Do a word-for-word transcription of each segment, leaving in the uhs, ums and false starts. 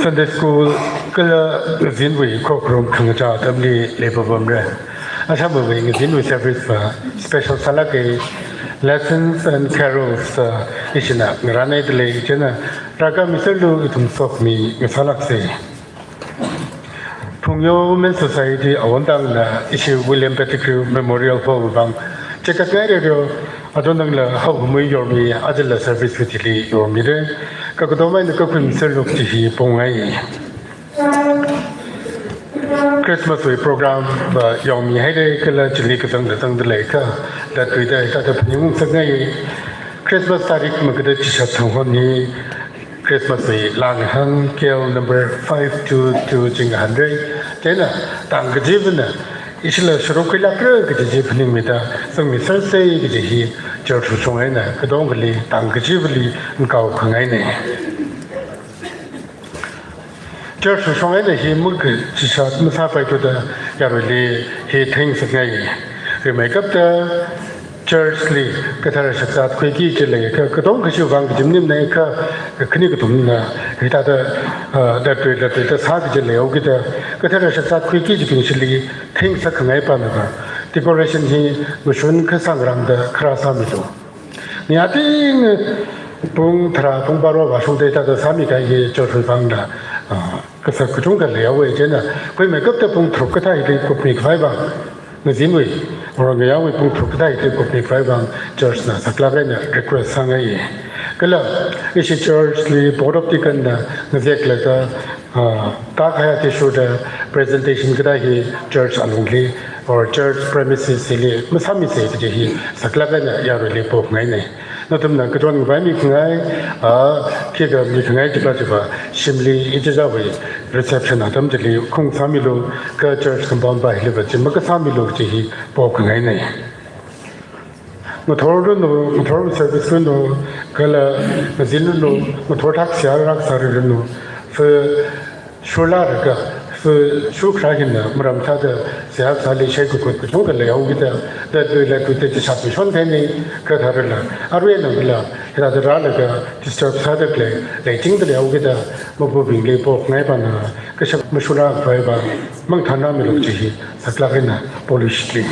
Sunday School kala ngazinwui khokharum khangachā atamli leipapamra. Ashamawui ngazinwui service va special sālāka, Lessons and Carols, uh, ishina ngarānhaida lei, chieina rākāmiserlu, ithum sokhami ngasālāksa. Phungyo Women Society awungtangna ishi William Pettigrew Memorial Hall vang chikatngai rero, adonangla haokhamui yormi, ajala service wui thili yormira. Kakatomai eina kakhuimiserlu kaji hi pongai. Christmas wui program va yongmihaira kala chili kazangda zangda leiakha, latluida hithāda phaningung ngasakngai. Christmas tarik magada chishat thang hon hi Christmas wui laa ngahān K L number five two two chi ngahānra. Chieina tangkachivana ishila sharuk khuilākra kaji chi phaningmida zangmisersa kaji hi church shong eina katongali tangkachivali ngakaokhangaina. Church shong eina hi muk chishat masāpaithuda yaruili hi theingasakngai. Rimeikapta church li kathara shakzat khuiki kaji leiakha, katong kashi vang kaji maningmana, kha khani kathumna hithāda, ah, latluida latluida sā kaji leihaokida, kathara shakzat khuiki kajibing chili theingasakkhangai pana va, decoration hi mashun kha sāngarānda kharā sāmilu. Ni ating pung tharā pung baro vāshungda hithāda sāmikahai hi church wui vangna, ah, kasak kachungkha leihaowa, chieina khuimeikapta pung tharuk kathā hili kupmikhavai vang, ngazinwui, or ngayāwui pung tharuk kathā hili kupmikhavai vang church na saklāk eina request sāngai. Kala ishi church li Board of Deacon na ngazeklaga, ah, tākahai athishurda presentation kathā hi church alungli or church premises hili masāmisa kaji hi saklāk eina yaruili pongaina. Nathumna kachon ngavai mikhangai, ah, khikha mikhangai chiva chiva shimli ichichāwui reception atam chili khung sāmilu, kha church compound va hili va chi makasāmilu kaji hi pokhangaina. Ngathor ranu, ngathor service ranu, kala ngazin ranu, ngathor thak seihā rākasā ranu, fa shurlālaga, fa shurkharā hina maram thāda seihā kasāli shai kakut kachungkha leihaokida, latlui latluida chishat mashon kahaina, kha tharala, arui eina kala, hithāda rālaga disturb sāda khalei, leichingda leihaokida, mapubingli pokhangai pana, kashak mashurlākhavai va, mangthānrāmilu kaji hi saklāk eina polish li.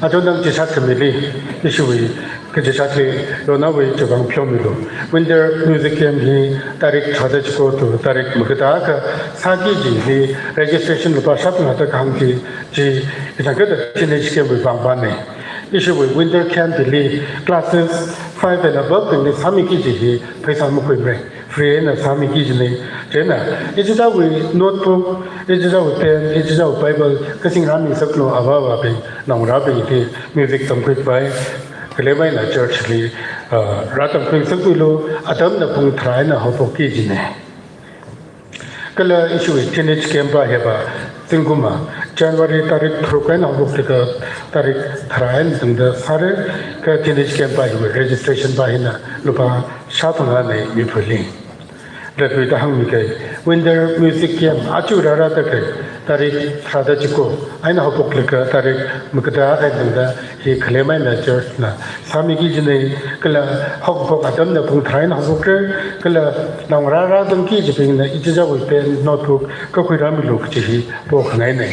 Adonang chishat khamili, ishiwui kachishatli, Lonawui chiwui vang pheomilu. Winter Music Camp hi tarik tharāda chiko to tarik magada akha sāki kaji hi registration lupā shāphangā da kahāng kaji chi, ithang kathā teenage camp wui vang pana. Ishiwui winter camp hili classes five and above bingli sāmiki kaji hi pheisā makhuimara. Free eina sāmiki kajina. Chieina ichichāwui notebook, ichichāwui pen, ichichāwui Bible kasingrāmi ngasaklu, avā avābing, naongarābing hi music tamkhuikhavai, khalemai eina church li, ah, rātamkhui ngasakmilu, atamna pung tharā eina haophoki kajina. Kala ishiwui teenage camp va hiva, zingkum va, January tarik tharuk eina haophoklaga tarik tharā eina tangda sāra, kha teenage camp va hiwui registration va hina lupā shāphangāna miphuli. Latluida hāngmikahai, Winter Music Camp aja rārāda khalei, tarik tharāda chiko eina haophoklaga tarik magada akha eina tangda hi khalemai eina church na sāmiki kajina, kala haokaphok atamna pung tharā eina haophokra, kala naongarā rātamki kajibingna ichichāwui pen, notebook kakhuirāmilu kaji hi pokhangaina.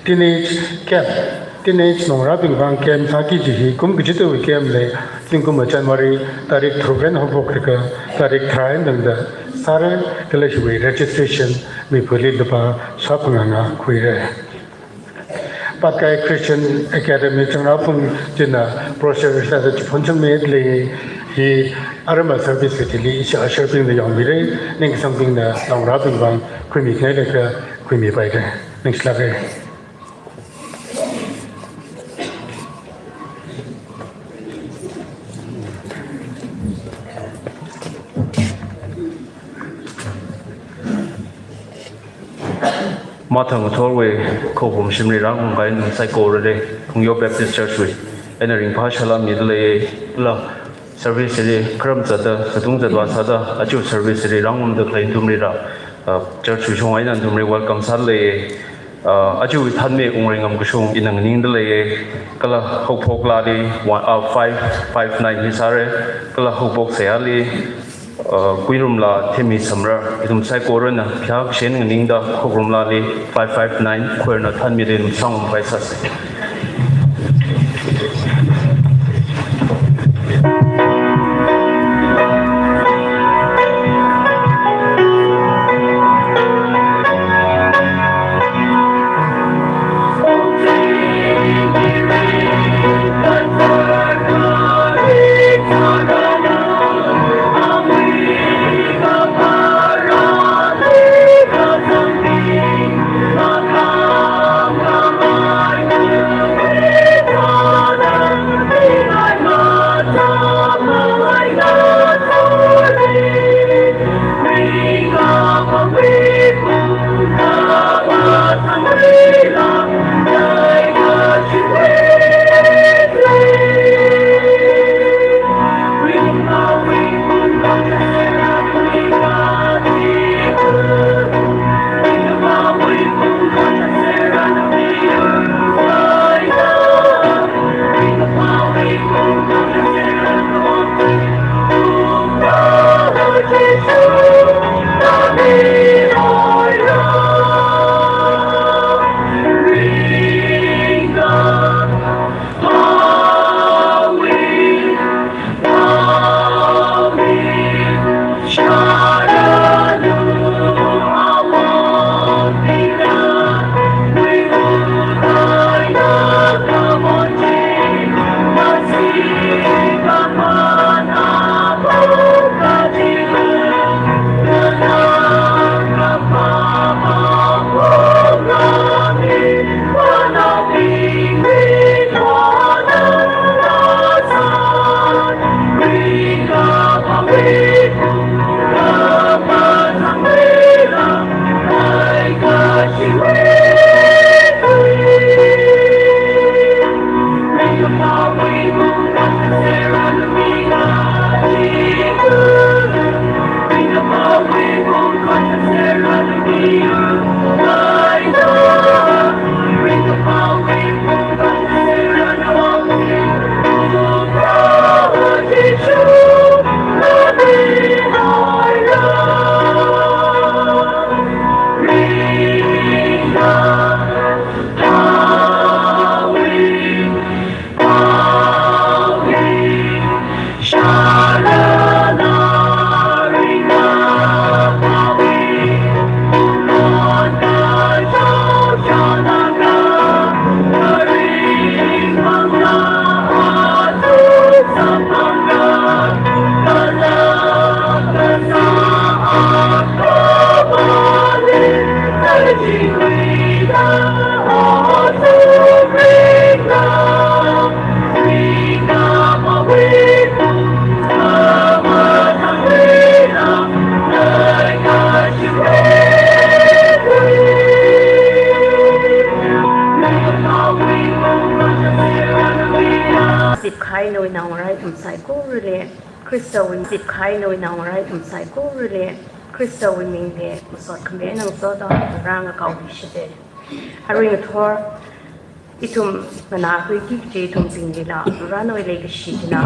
Teenage camp, teenage naongarābing vang camp sāki kaji hi kum kachida wui camp na, zingkum va January tarik tharuk eina haophoklaga tarik tharā eina tangda sāra, kala hiwui registration miphuli lupā shāphangā ngā khuira. Patkai Christian Academy Changnaphung china brochure sāda chiphun changmida lei, hi arama service wui thili ishi usher bingna yangmira, ningkasangbingna naongarābing vang khuimikhangai leiakha khuimipaira. Ningshilāka. Mathang ngathorwui khokharum shimli rāngarumkahai nathum saikorali, Phungyo Baptist Church wui eina ringphā salām mida lei, kala service li kharam zatta, zatung zatvā sāda, aja service li rāngarumda khalei nathumlila, ah, church wui shong eina nathumli welcome sālei. Ah, ajawui thanmi wungringam kashung ina nganingda lei, kala haophok laali, one, ah, five, five nine hi sāra, kala haophok seihāli, Uh, Kuirumla Thimi Samrar, ithum saikorana phayākashen nganingda Khokrumlali five five nine choir na thanmida ithum sangpai sāsa. Zipkahai nawui naongarā ithum saikorali Khristawui, zipkahai nawui naongarā ithum saikorali Khristawui mingli masot khami eina ngasoda rāngakao bishite. Arui ngathor ithum nganākhuiki kaji ithumbinglila Vare nawui leikashi china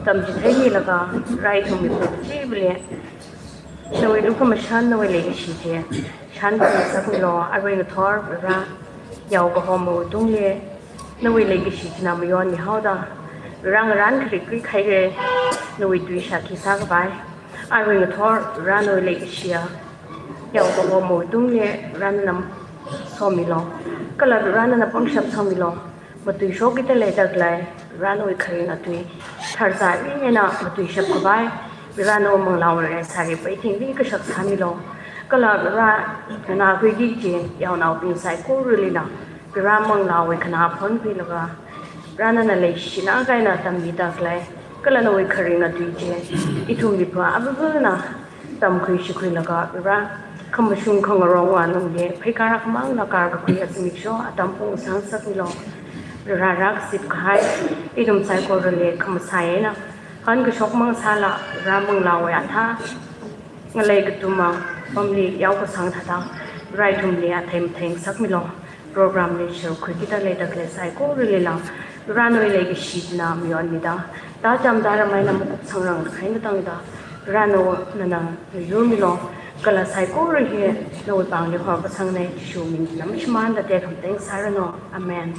tamchitheimilaga, Vare ithum mipā kachivali nawui lukhamashan, nawui leikashi chi shānkhuisakmilu. Arui ngathor Vare yaokahomawui tungli nawui leikashi china mayonmihaoda, Vare ngarān kharik khuikahai nawui tui shākhi sākhavai. Arui ngathor Vare nawui leikashiya yaokahomawui tungli Vare nana somilu. Kala Vare nana pangshap sāmilu. Matuishokida leidalei Vare nawui kharinga tui tharzā eina matuishap khavai Vare nawui manglāwui sari paithingli kashak sāmilu. Kala Vare nganākhuiki kaji yaonaobing saikoralila Vare manglāwui khanā phon khuilaga, Vare nana leishina kaina tammidalei, kala nawui kharinga tui chi ithum mipā avāvana tamkhui shikhuilaga, Vare khamashung khangarong alungli pheikar akhamangla karkakhui zimiksho atam pung sangsakmilu. Vare rākazipkahai ithum saikorali khamasai eina hankashok mang sāla, Vare manglāwui athā ngalei katuma pamli yaokasang thāda Vare ithumli athei matheingasakmilu. Program li share khuikida leidalei saikoralila Vare nawui leikashi china mayonmida, tācham tāram eina makup sangrang kahai matangda Varena nana yurmilo, kala saikora hi nawui pāngli horkasangna. Jishu ming lam shimānda tekhamatei sāranu. Amen.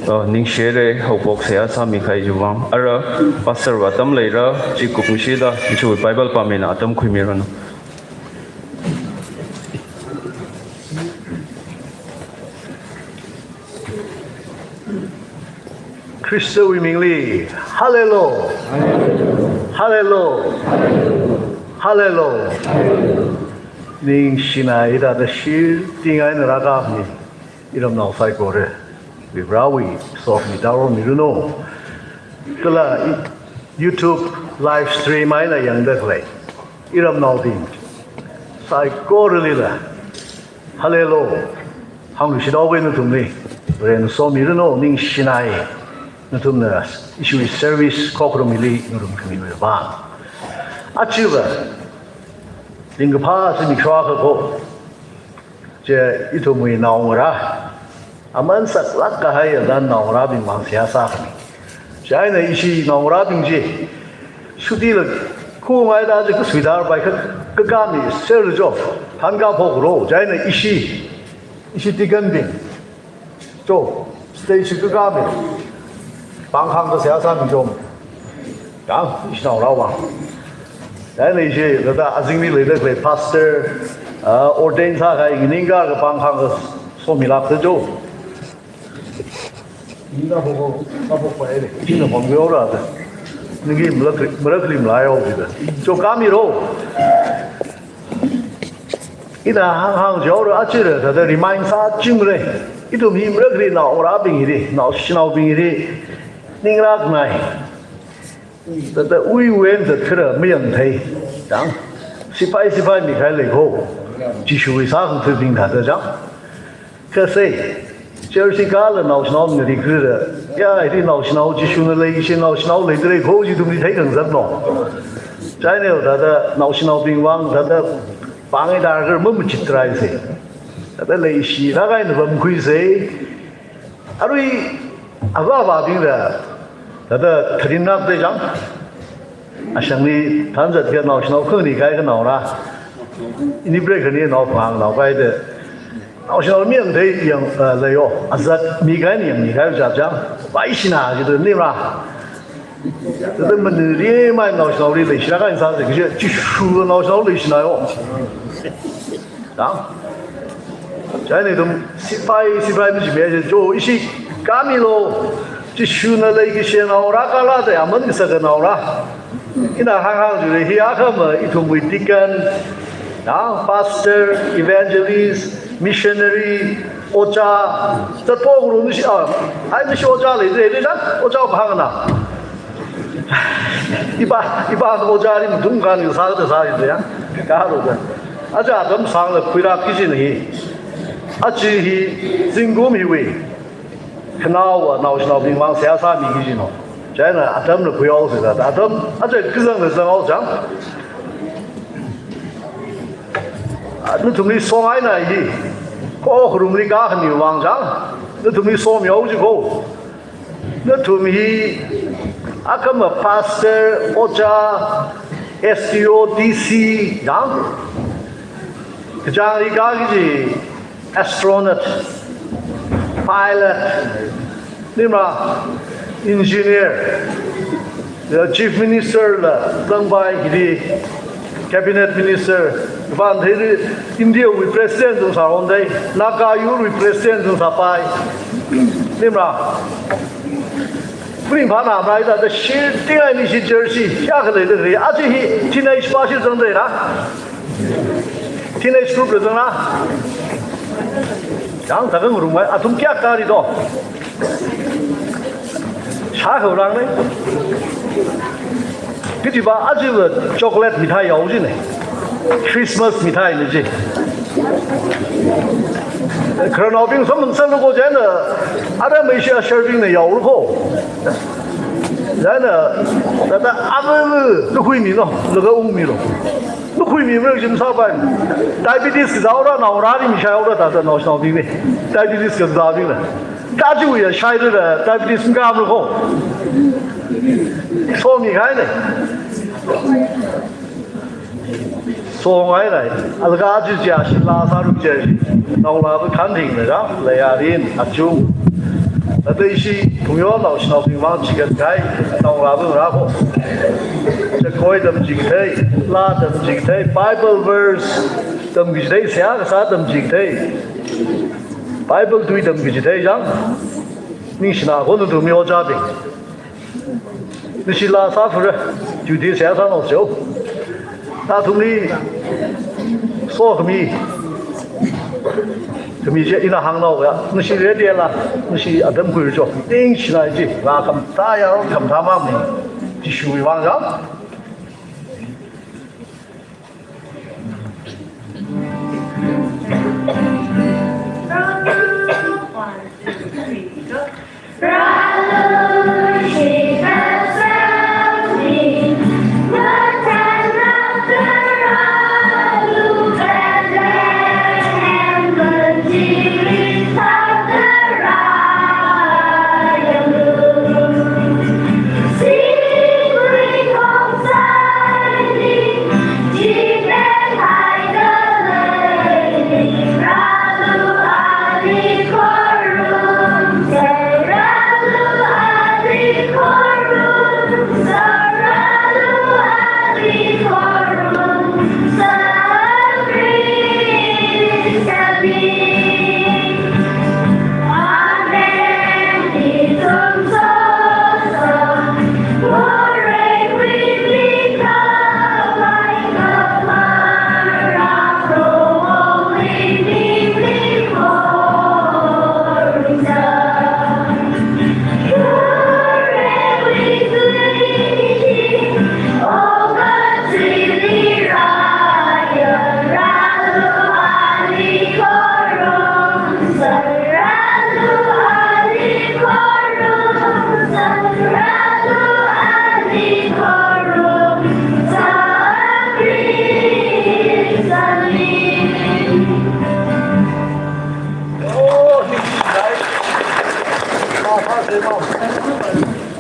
Oh, ningshire, haophok seihā sāmikahai chiwui vang. Ara, pastor va atam leira, chi kupngashida, Jishuwui Bible pāmina atam khuimiranu. Khristawui mingli, hallelujah, hallelujah, hallelujah. Ningshina ida da shirting eina rākami iramnao saikora, Varewui sokhami tarākha miranu. Kala i-, YouTube live stream eina yangda khalei iramnaobing saikoralila, hallelujah, hāngluishit haowa nathumli. Varena somiranu, ningshinai, nathumna Jishuwui service khokharum hili ngarumkhamiwui vang. Aja va, ringkaphā zimiksho akha ko, chi ithumwui naongarā, aman saklāk kahai adan naongarābing vang seihā sākhami. Chieina ishi naongarābing chi, shuti la khuingaida chi kasuida pai kha, kakami serjo, thankaphokro. Chieina ishi, ishi deacon bing, cho, stage kakami, pāngkhangda seihā sāmi chom. Yang, ishi naongarā vang. Chieina ishi, thāda azingli leida khalei pastor, ah, ordain sākahai nganingkha kapāngkhang kasomilākta cho. Ina phok, ina phok pai le, ina phok yo ra da. Ningli marak, marakli malai yo da. Cho kamiro. Ina hānghāng jihaora, aja ra, thāda remind sāchingmara. Ithum hi marakli naongarābing hili, naoshinaobing hili, ningrākhangai. Thāda uiwui eina zatkharā mayangthei. Chang, sipai, sipai mikahai lei ko. Jishuwui sākhangatha̱bing thāda chang. Kha sei, church kala naoshinao ngarekkharā, ya, hili naoshinao Jishuna leishi, naoshinao leidalei ko chi ithumli theikhangasak no. Chieina thāda naoshinaobing vang thāda pāngai darkar mamachitrai sei. Thāda leishi, rākaina pamkhui sei. Arui avāvābing ra, thāda tharin ngakte chang. Ashangli thanzat kha naoshinao khani kai kha naora. Ini break khani nao phang nao kai de. Naoshinao mayangthei yang, eh, leiyo. Azat mikahai ni yang mikahai chap chang. Vaishina jida nira. Thāda maniri mai naoshinaoli leishira kain sāse, kaje Jishu naoshinaoli leishina yo. Chang. Chieina ithum sipai, sipai miji me cho, ishi kamilo, Jishuna leikashi naora kala da aman kasaka naora. Ina hānghāng jire hi akhama ithumwui deacon, ya, pastor, evangelist, missionary, ojā, zatpo guru nishi, ah, ai nishi ojā leidalei, leila, ojā kahāngna. Ipa, ipa ojāli mathung kani sāda sāda ya. Karo da. Aja atam sāngla khuirā kajina hi. Aja hi zingkum hiwui khanaowa naoshinaobing vang seihā sāmi kajina. Chieina atamla khuihaosa da. Atam, aja kazangla zanghao chang. Ah, nathumli songaina hi. Khokharumli kakhani vang chang. Nathumli somihao ji ko. Nathum hi akhama pastor, ojā, S D O, D C, yang. Kachāngli kakaji astronaut, pilot, nima engineer, ya Chief Minister la zangpai hili, Cabinet Minister, van hili India wui President zung sāhondai, Naga yurwui President zung sāpai. Nima. Pring phana mai da da shirting eina ishi jersey ya khalei da khalei. Aja hi teenage pa shi zangdalei na. Teenage group la zangna. Yang ta kang rumai athum kayākha ri do. Shākha rang ne. Kajiva aja va chocolate mithai yao jine. Christmas mithai ne ji. Khararnaobing samang sālu ko chieina, ara mei shi asherbingna yaolu ko. Chieina, thāda avalu, luhuimilo, laga ungmilo. Makhuimimara jim sāpai. Diabetes kazāhaora, naongarāli mishaihaora, thāda naoshinaobingli. Diabetes kazābingla. Kachiwui ya shairara, diabetes makāmara kho. Somi kahaina. Songailei. Alga chi chi ashi laa sāra chi. Naongalāva khantingna ra, leiyarin, achung. Thāda ishi phungyo naoshinaobing mang chikatkahai, naongalāva ngarā kho. Chakoi tamchikathei, laa tamchikathei, Bible verse tamkachithei, seihā kasā tamchikathei. Bible tui tamkachithei chang. Ningshina kho nathum mi ojābing. Nashi laa sāfura, duty seihā sānao chao. Nathumli sokhami, khami chi ina hāngnaoya, nashi ready la, nashi atam khuichao. Ningshina chi, la khamathā ya, khamathā mami, Jishuwui vang ya.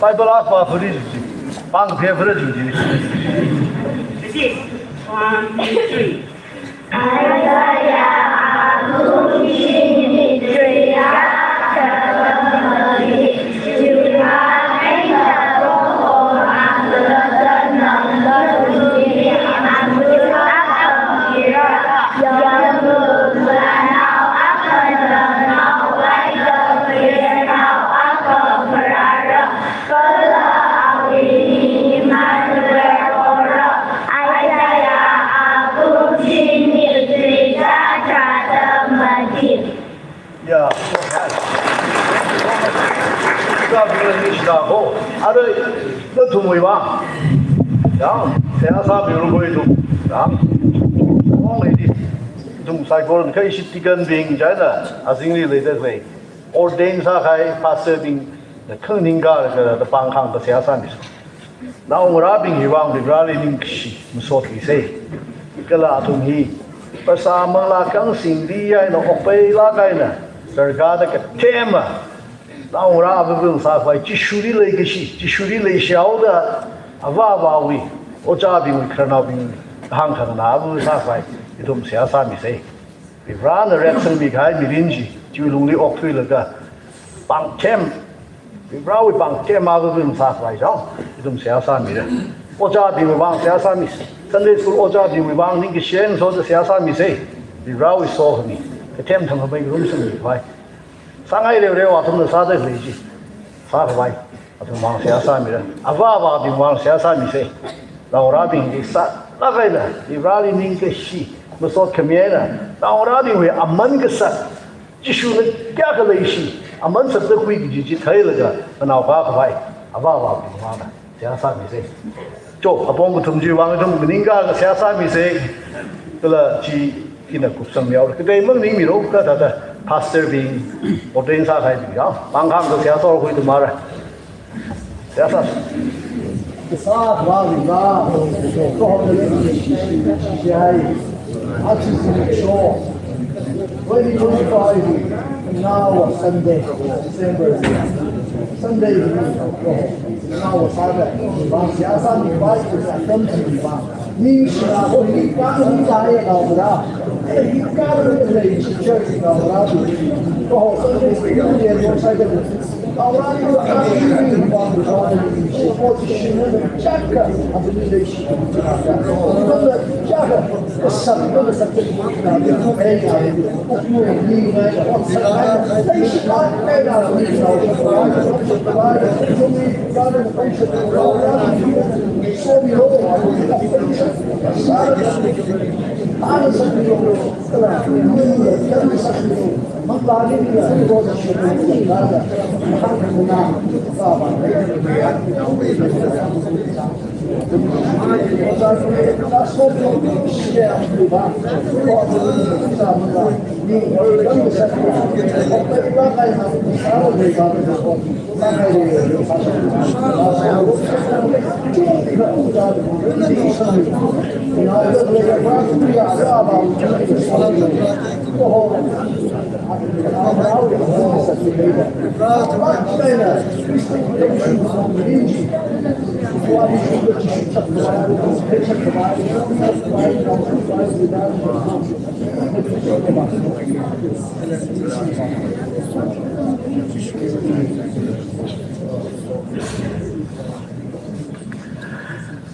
Bible akha pāfuri ji. Pāng phe phure ji. This is one, two, three. Ya. Ka bula ni shida ko. Are, nathumwui vang. Ya, seihā sāmilu ko ithum. Ya. Ong lei di. Ithum saikora kha ishi deaconbing china, azingli leida lei. Ordain sākahai pastorbingna khanganing kala pāngkhangda seihā sāmilu. Naongarābingwui vang Varivarāli ningkashi masotmisa. Kala athum hi phasā manglā kangsingli eina okpailāk eina darkārda kathema naongarā avāva̱ sākhavai, Jishuli leikashi, Jishuli leishihaoda avā avāwui, ojābingwui, khararnaobingwui hāngkhanganā avāva̱ sākhavai ithum seihā sāmisa. Varivarāna rengsangmikahai mirin chi, chiwui lungli okthuilaga pāngthem, Varivarāwui pāngthem avāva̱ sākhavai chang, ithum seihā sāmira. Ojābingwui vang seihā sāmisa. Sunday school ojābingwui vang ningkashi eina soda seihā sāmisa. Varivarāwui sokhami, kathem thangkhamei ngarumsangmikhavai. Sāngai reoreo athumna sāda khalei chi sākhavai athum vang seihā sāmira. Avā avābing vang seihā sāmisa. Naongarābingli sālāk eina Varivarāli ningkashi masotkhami eina naongarābingwui aman kasā, Jishuna kayākha leishi, aman sāda khui kaji chi theilaga, nganao kakhavai avā avābing vangna seihā sāmisa. Cho, apong kathum chiwui vang ithum nganingkā seihā sāmisa. Kala chi ina kupsangmihaora. Katei maningmira, kathāda pastorbing, ordain sākahaibing ya, pāngkhangda seihā sāra khuitumara. Seihā sā. Sākhavā Vare, Proho nali shishi shihai. Aja zimiksho twenty twenty-five, now Sunday, December, Sunday, Proho, now Sunday, vang seihā sāmikhavai, atam chili vang. Ningshina ko hi ka ni ta ya na ra. Hi ka ni le church na ra. Ko ho sa ni ko ya mo sa de. Ka ra ni ko ka ni ni ba ko ni ko shi ni cha ka. A ni le shi. Ko ni cha ka. Ko sa ko sa ko ni na. Ai ai. Ko ni ni na. Ko sa ni. Ai shi ka ni na. Ko ni ka ni.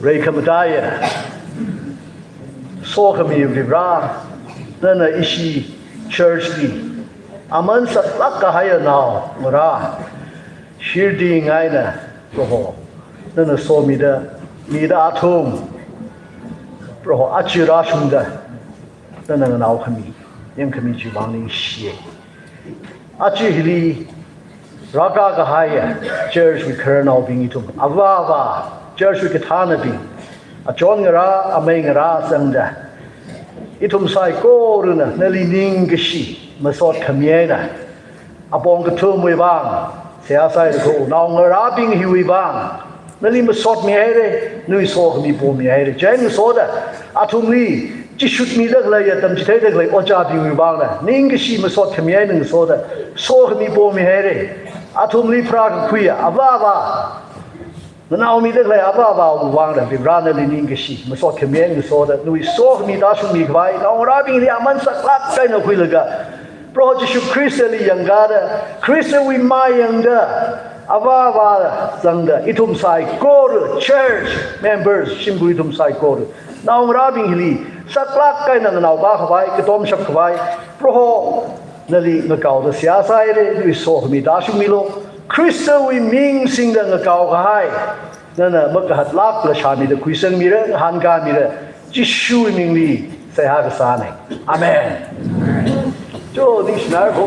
Reikhamataiya, sokhami Vare, nana ishi church li aman saklāk kahaiya naongarā, shirding eina, Proho, nana somida, mida athum, Proho, aja rāshungda nana nganaokhami, yangkhami chiwui vang ningshiya. Aja hili rākā kahaiya church wui khararnaobing ithum, avāva church wui kathānabing, achonngarā, ameingarā zangda, ithum saikorana nali ningkashi masot khami eina, apong kathumwui vang seihā sāi ko, naongarābing hiwui vang nali masotmihaira, nawui sokhami pomihaira. Chieina ngasoda athumli chishutmida khalei, atam chitheida khalei ojābingwui vangna ningkashi masot khami eina ngasoda sokhami pomihaira. Athumli pharākakhuiya avāva, nganaomida khalei avāvawui vangna Vare, nali ningkashi masot khami eina ngasoda nawui sokhami tāshungmikhavai, naongarābingli aman saklāk eina khuilaga, Proho Jishu Khristali yangkāda, Khristawui mayangda, avāva zangda, ithum saikora, church members, shimkhur ithum saikora, naongarābing hili saklāk eina nganaokakhavai, katomshapkhavai, Proho nali ngakaoda seihā sāhaira, nawui sokhami tāshungmilu. Khristawui ming singda ngakaokahai nana makahatlākla shāmida khuisangmira, ngahānkāmira, Jishuwui mingli seihā kasāna. Amen. Cho, ningshina ko.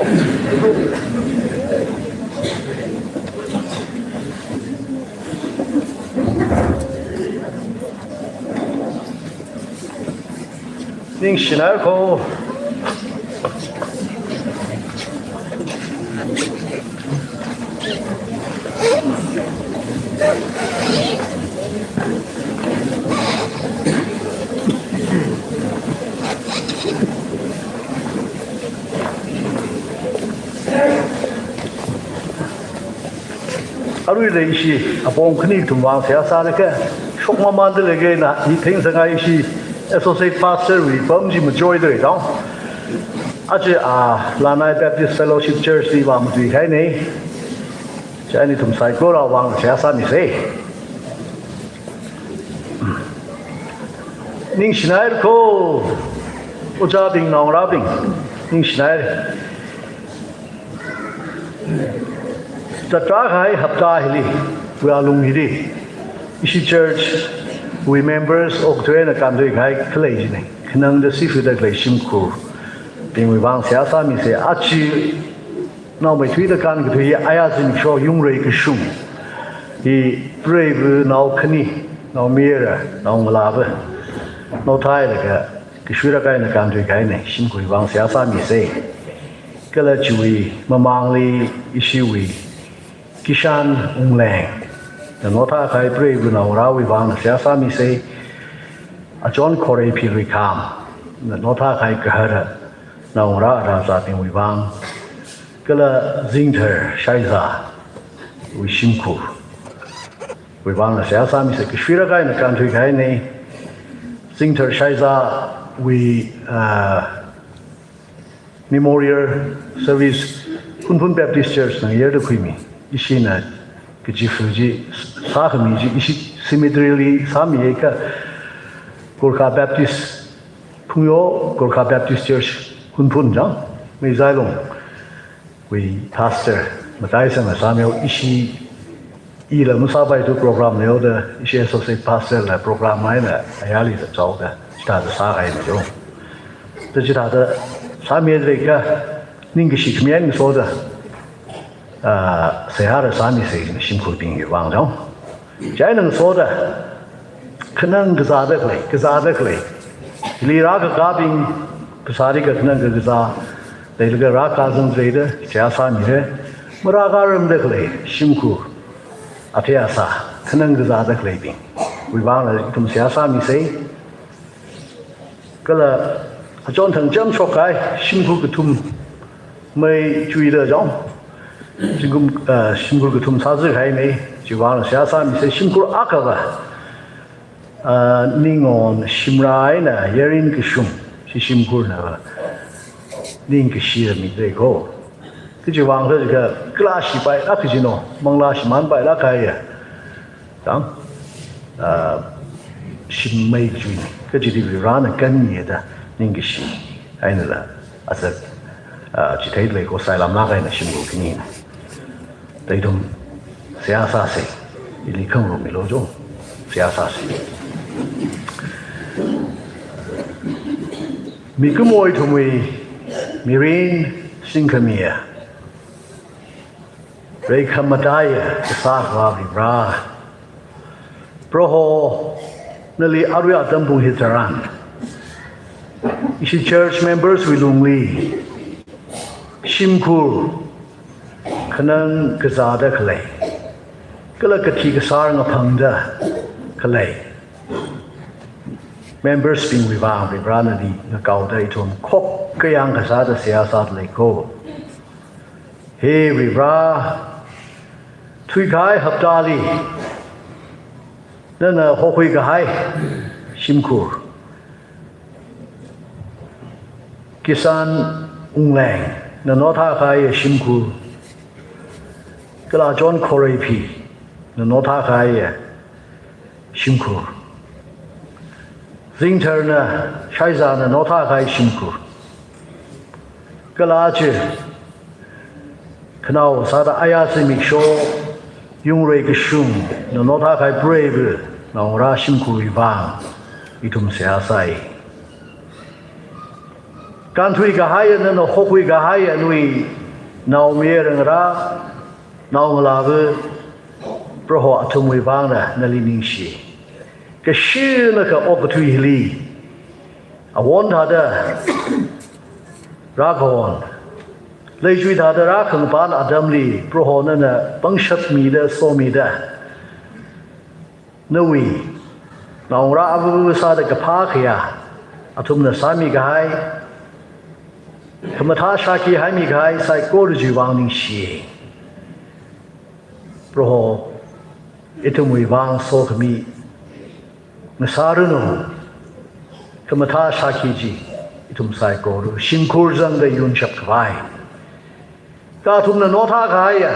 Ningshina ko. Aruila ishi apong khani kathum vang seihā sālaga, shokmamānda leikahaina, hi theingasakngai ishi associate pastor wui pam chi majoida leidao. Aja, ah, Lanai Baptist Fellowship Church li vāmatuikahaina. Chieina ithum saikora vang seihā sāmisa. Ningshina ko, ojābing, naongarābing, ningshina. Zatrākahai hapta hili, vālung hili, ishi church wui members okathuina kānthuikahai khalei china. Khanangda sifida khalei shimkhurbingwui vang seihā sāmisa. Aja naomeithuida kānkathui, aya zimiksho yungrei kashung hi, preiva nao khani, naomayara, naongalāva, naothailaga kashuira kahaina kānthuikahaina, shimkhurwui vang seihā sāmisa. Kala chiwui mamangli ishiwui Kishan Wungleng, Nano thākahai preiva naongarāwui vang seihā sāmisei. Achon Khorei Phirui Kham, nano thākahai gahara naongarā rāzābingwui vang, kala Zingthar Shaizawui shimkhurwui vang seihā sāmisei. Kashui rākahai eina kānthuikahainei. Zingthar Shaizawui, ah, Memorial Service Hunphun Baptist Church na ngayerda khuimi. Ishina kachifa chi, sākhami chi ishi cemetery li sāmiya kha, Gorkha Baptist, Phungyo Gorkha Baptist Church Hunphun chang, Meizailung wui pastor mataisangna sāmihaowa. Ishi, ila masāpaithu program leihaoda, ishi associate pastor la program eina ayarli zathaoda, chithāda sākahaina jo. Da chithāda sāmihaida kha, ningkashi khami eina ngasoda, ah, seihā rāsāmisei, shimkhurbingwui vang jo. Chieina ngasoda, khanang kazāda khalei, kazāda khalei, hili rākakābing, phasāli kakhanang kakazā leilaga rākazang zangda seihā sāmira. Marākāramda khalei shimkhur, athei asā, khanang kazāda khaleibingwui vangla ithum seihā sāmisei. Kala achon thang chāmshokkahai shimkhur kathum mei chuida chang, shimkhur, ah, shimkhur kathum sāzākahainei. Chiwui vangla seihā sāmisei. Shimkhur akhava, ah, Ningon Shimrah eina Yarin Kashung, chi shimkhurnava ningkashi mida leiko. Kachiwui vang kha kala shipailāk kajino, manglā shimānpailāk kahaiya, tang, ah, shim mei chuinei. Kachili Varivarāna kanmiya da ningkashi einala, aja, ah, chitheida leiko. Sailamlāk eina shimkhur khanina. Da ithum seihā sāsei. Ili khangarum milu jo. Seihā sāsei. Mikumo ithumwui mirin singkhamiya, reikhamataiya kasā Akhava Varivarā, Proho, nali arui atam pung hitharan, ishi church members wui lungli shimkhur, khanang kazāda khalei, kala kathi kasār ngaphangda khalei members bingwui vang Varivarā nali ngakaoda ithum khokkha yangkasāda seihā sāda leiko. He Varivarā, thuikahai haptali nana hokhuikahai shimkhur, Kisan Ungleng, nano thākahai shimkhur, kala John Khoreiphi, nano thākahai shimkhur, Zingtharna, Shaizana nano thākahai shimkhur, kala chi khanao sāda aya zimiksho, Yungreikashung, nano thākahai preiva naongarā shimkhurwui vang ithum seihā sāi. Kānthuikahaiya, nana hokhuikahaiya nawui naomayara ngarā, naongalāva, Proho athumwui vangna nali ningshi. Kashinakha okathui hili awon thāda rākahon, leichui thāda rākhangapān atamli, Proho nana pangshap mida, somida, nawui naongarā avāva sāda kaphā khayā athumna sāmikahai, khamathā shākhi haimikahai saikora chiwui vang ningshi. Proho, ithumwui vang sokhami ngasāranu, khamathā shākhi chi ithum saikora shimkhur zangda yunshap khavai. Kha athumna nano thākahaiya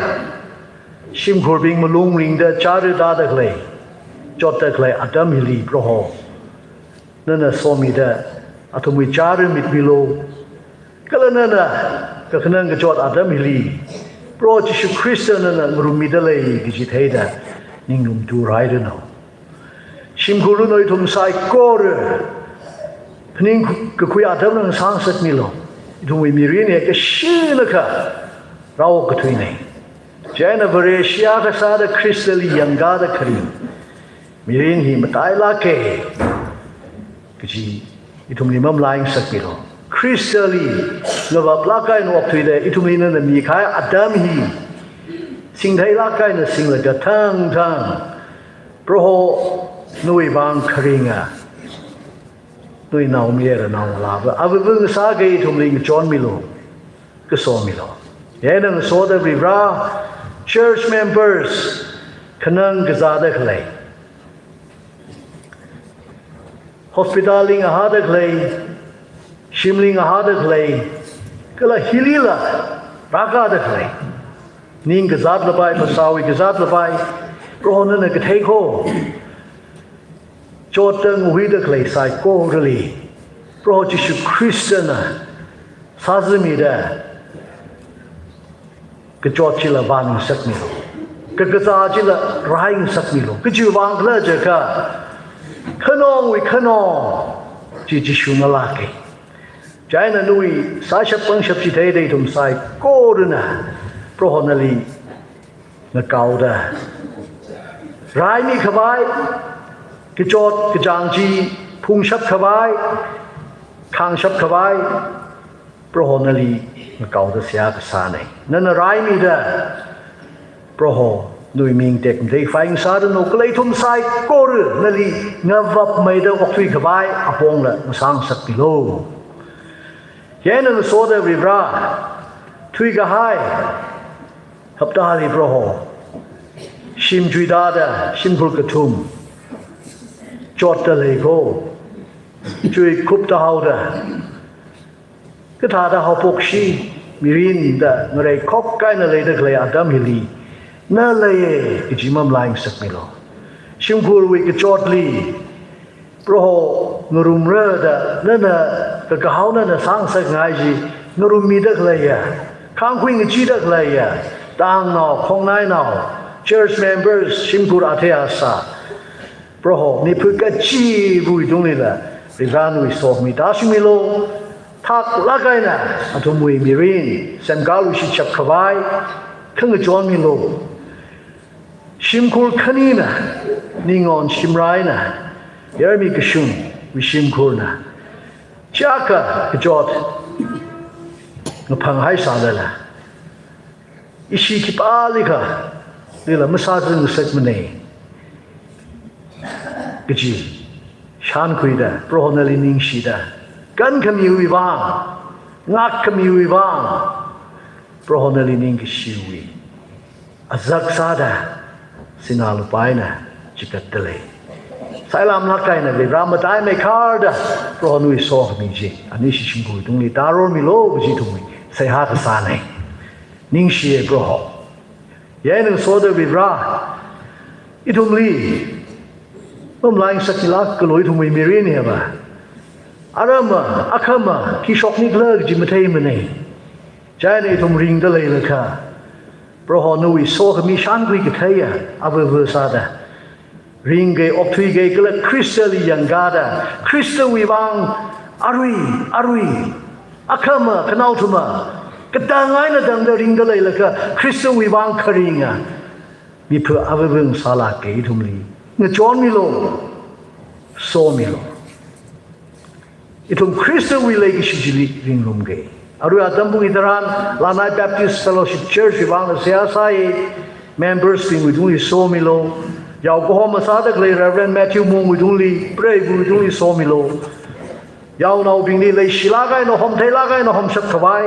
shimkhurbing malung ringda chara tāda khalei, chotda khalei atam hili Proho, nana somida athumwui chara mitmilu. Kala nana kakhanang kachot atam hili Proho Jishu Khrista nana ngarummida lei kaji theida ninglum turhairanu. Shimkhurlu, ithum saikora phaningkakhui atam ngasāngasakmilu. Ithumwui mirin hi kashinakha rāokkathuinei. Chieina Vareshi akha sāda Khristali yangkāda kharing mirin hi matailāka kaji ithumli mamalai ngasakmilu. Khristali ngavaplāk eina okthuida ithumli nana mikahai atam hi singtheilāk eina singlaga thangthang Proho, nawui vang kharinga, nawui naomayara naongalāva, avāva ngasākahai ithumli ngachonmilu, kasomilu. Chieina ngasoda Varivara, church members, khanang kazāda khalei, hospital li ngahāda khalei, shimli ngahāda khalei, kala hilila rākāda khalei, ning kazāt lapai, phasāwui kazāt lapai, Proho nana kathei ko, chotda ngahuida khalei saikorali, Proho Jishu Khristana sāzamida, kachot chila vāngasakmilu, kakazā chila rāngasakmilu. Kachiwui vang khala jiakha, khanongwui khanong chi Jishuna lāka. Chieina nawui sāshap pangshap chitheida ithum saikorana Proho nali ngakaoda, raimi khavai, kachot kachāng chi phungshap khavai, khāngshap khavai, Proho nali ngakaoda seihā kasāna. Nana raimida, Proho, nawui ming tekmatei phai ngasāranu, kala ithum saikora nali ngavapmeida okthui khavai apongla ngasāngasakmilu. Chieina ngasoda Varivara, thuikahai haptali Proho, shim chuitāda, shimkhur kathum chotda lei ko, chuikupta haoda, kathāda haophokshi mirin da ngareikhok eina leida khalei atam hili, na leiya kaji mamalai ngasakmilu. Shimkhurwui kachotli, Proho ngarumra da nana kakahao nana sāngasakngai chi ngarummida khaleiya, khāngkhui ngacheeda khaleiya, tangnao, khongnainao, church members, shimkhur athei asā, Proho, mipha kachivawui tunglila, Varivara nawui sokhami tāshungmilu, thaklāk eina athumwui mirin semkāluishitshap khavai khangachon milu. Shimkhur khanina, Ningon Shimraina, Yarmi Kashungwui shimkhurna, chiyākha kachot ngaphanghaisālala, ishi khipālikha lila masāzangngasakmana kaji shānkhuida, Proho nali ningshida, kankhamiwui vang, ngākkhamiwui vang, Proho nali ningkashiwui azak sāda, sinā lupā eina chikatda lei. Sailamlāk eina Varivara mataimeikharda, Proho nawui sokhami chi anishi shimkhurwui tungli tārormilu kaji ithumwui seihā kasāna. Ningshiya Proho. Chieina ngasoda Varivara, ithumli mamalai ngasakmilākalu, ithumwui mirin hiva arama, akhama khi shoknikhala kaji matheimana. Chieina ithum ringda leilakha, Proho nawui sokhami shānkhui katheiya avāva sāda, ringkahai, okthuikahai kala Khristali yangkāda, Khristawui vang arui, arui, akhama, khanaothuma, katang eina tangda ringda leilakha, Khristawui vang kharinga mipha avāva ngasālāka, ithumli ngachonmilu, somilu. Ithum Khristawui leikashi chili ringrumga. Arui atam pung hitharan, Lanai Baptist Fellowship Church wui vangla seihā sāya, members bingwui tungli somilu. Yao kahoma sāda khalei Reverend Matthew Mungwui tungli, preiva̱wui tungli somilu. Yaonaobingli leishilāk eina, homtheilāk eina homshap khavai,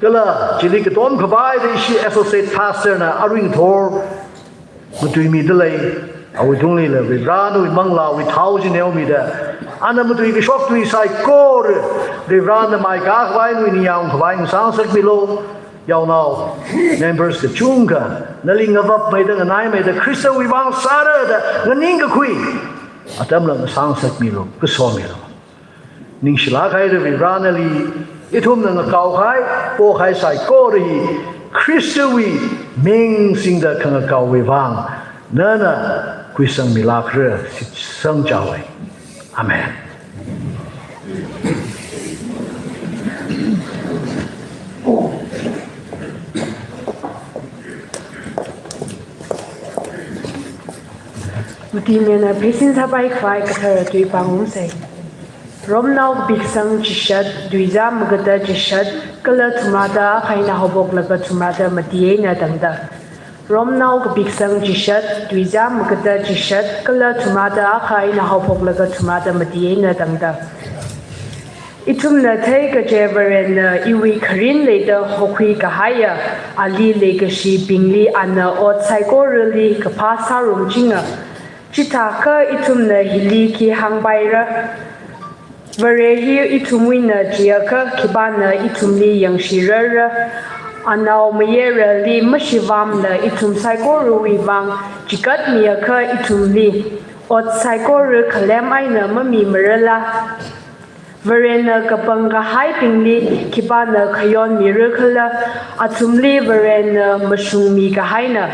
kala chili katom khavai da ishi associate pastor na arui ngathor matuimida lei, awui tunglila Varivara nawui manglāwui thao chi neomida, ana matui kashok tui saikora Varivara na maikā khavai, nawui ningyāng khavai ngasāngasakmilu. Yaonao members kachungkha nali ngavapmeida, nganaimeida, Khristawui vang sāra da nganingkakhui atamla ngasāngasakmilu, kasomilu. Ningshilāk haira Varivara nali, ithumna ngakaokahai, pokahai saikora hi Khristawui ming singda khangakaowui vang nana khuisangmilākra, shitsangchao. Amen. Mati nena pheisin sāpai khavai kathara tui pāngungsa. Romnao kapi kasang chishat, tuizā magada chishat, kala thumrāda akha eina haophoklaga thumrāda mati eina tangda. Romnao kapiksang chishat, tuizā makada chishat, kala thumrāda akha eina haophoklaga thumrāda mati eina tangda. Ithumna theikaje Varena iwui kharin leida hokhui kahaiya, ali leikashibingli ana ot saikorali kaphā sārumchinga. Chithākha ithumna hili khi hāngpaira. Vare hi ithumwuina chiakha khipāna ithumli yangshirara. Anaomayarali mashivamla ithum saikorawui vang chikatmiakha ithumli ot saikora khalem eina mamimarala? Varena kapang kahaibingli khipāna khayonmira khala? Athumli Varena mashungmi kahaina.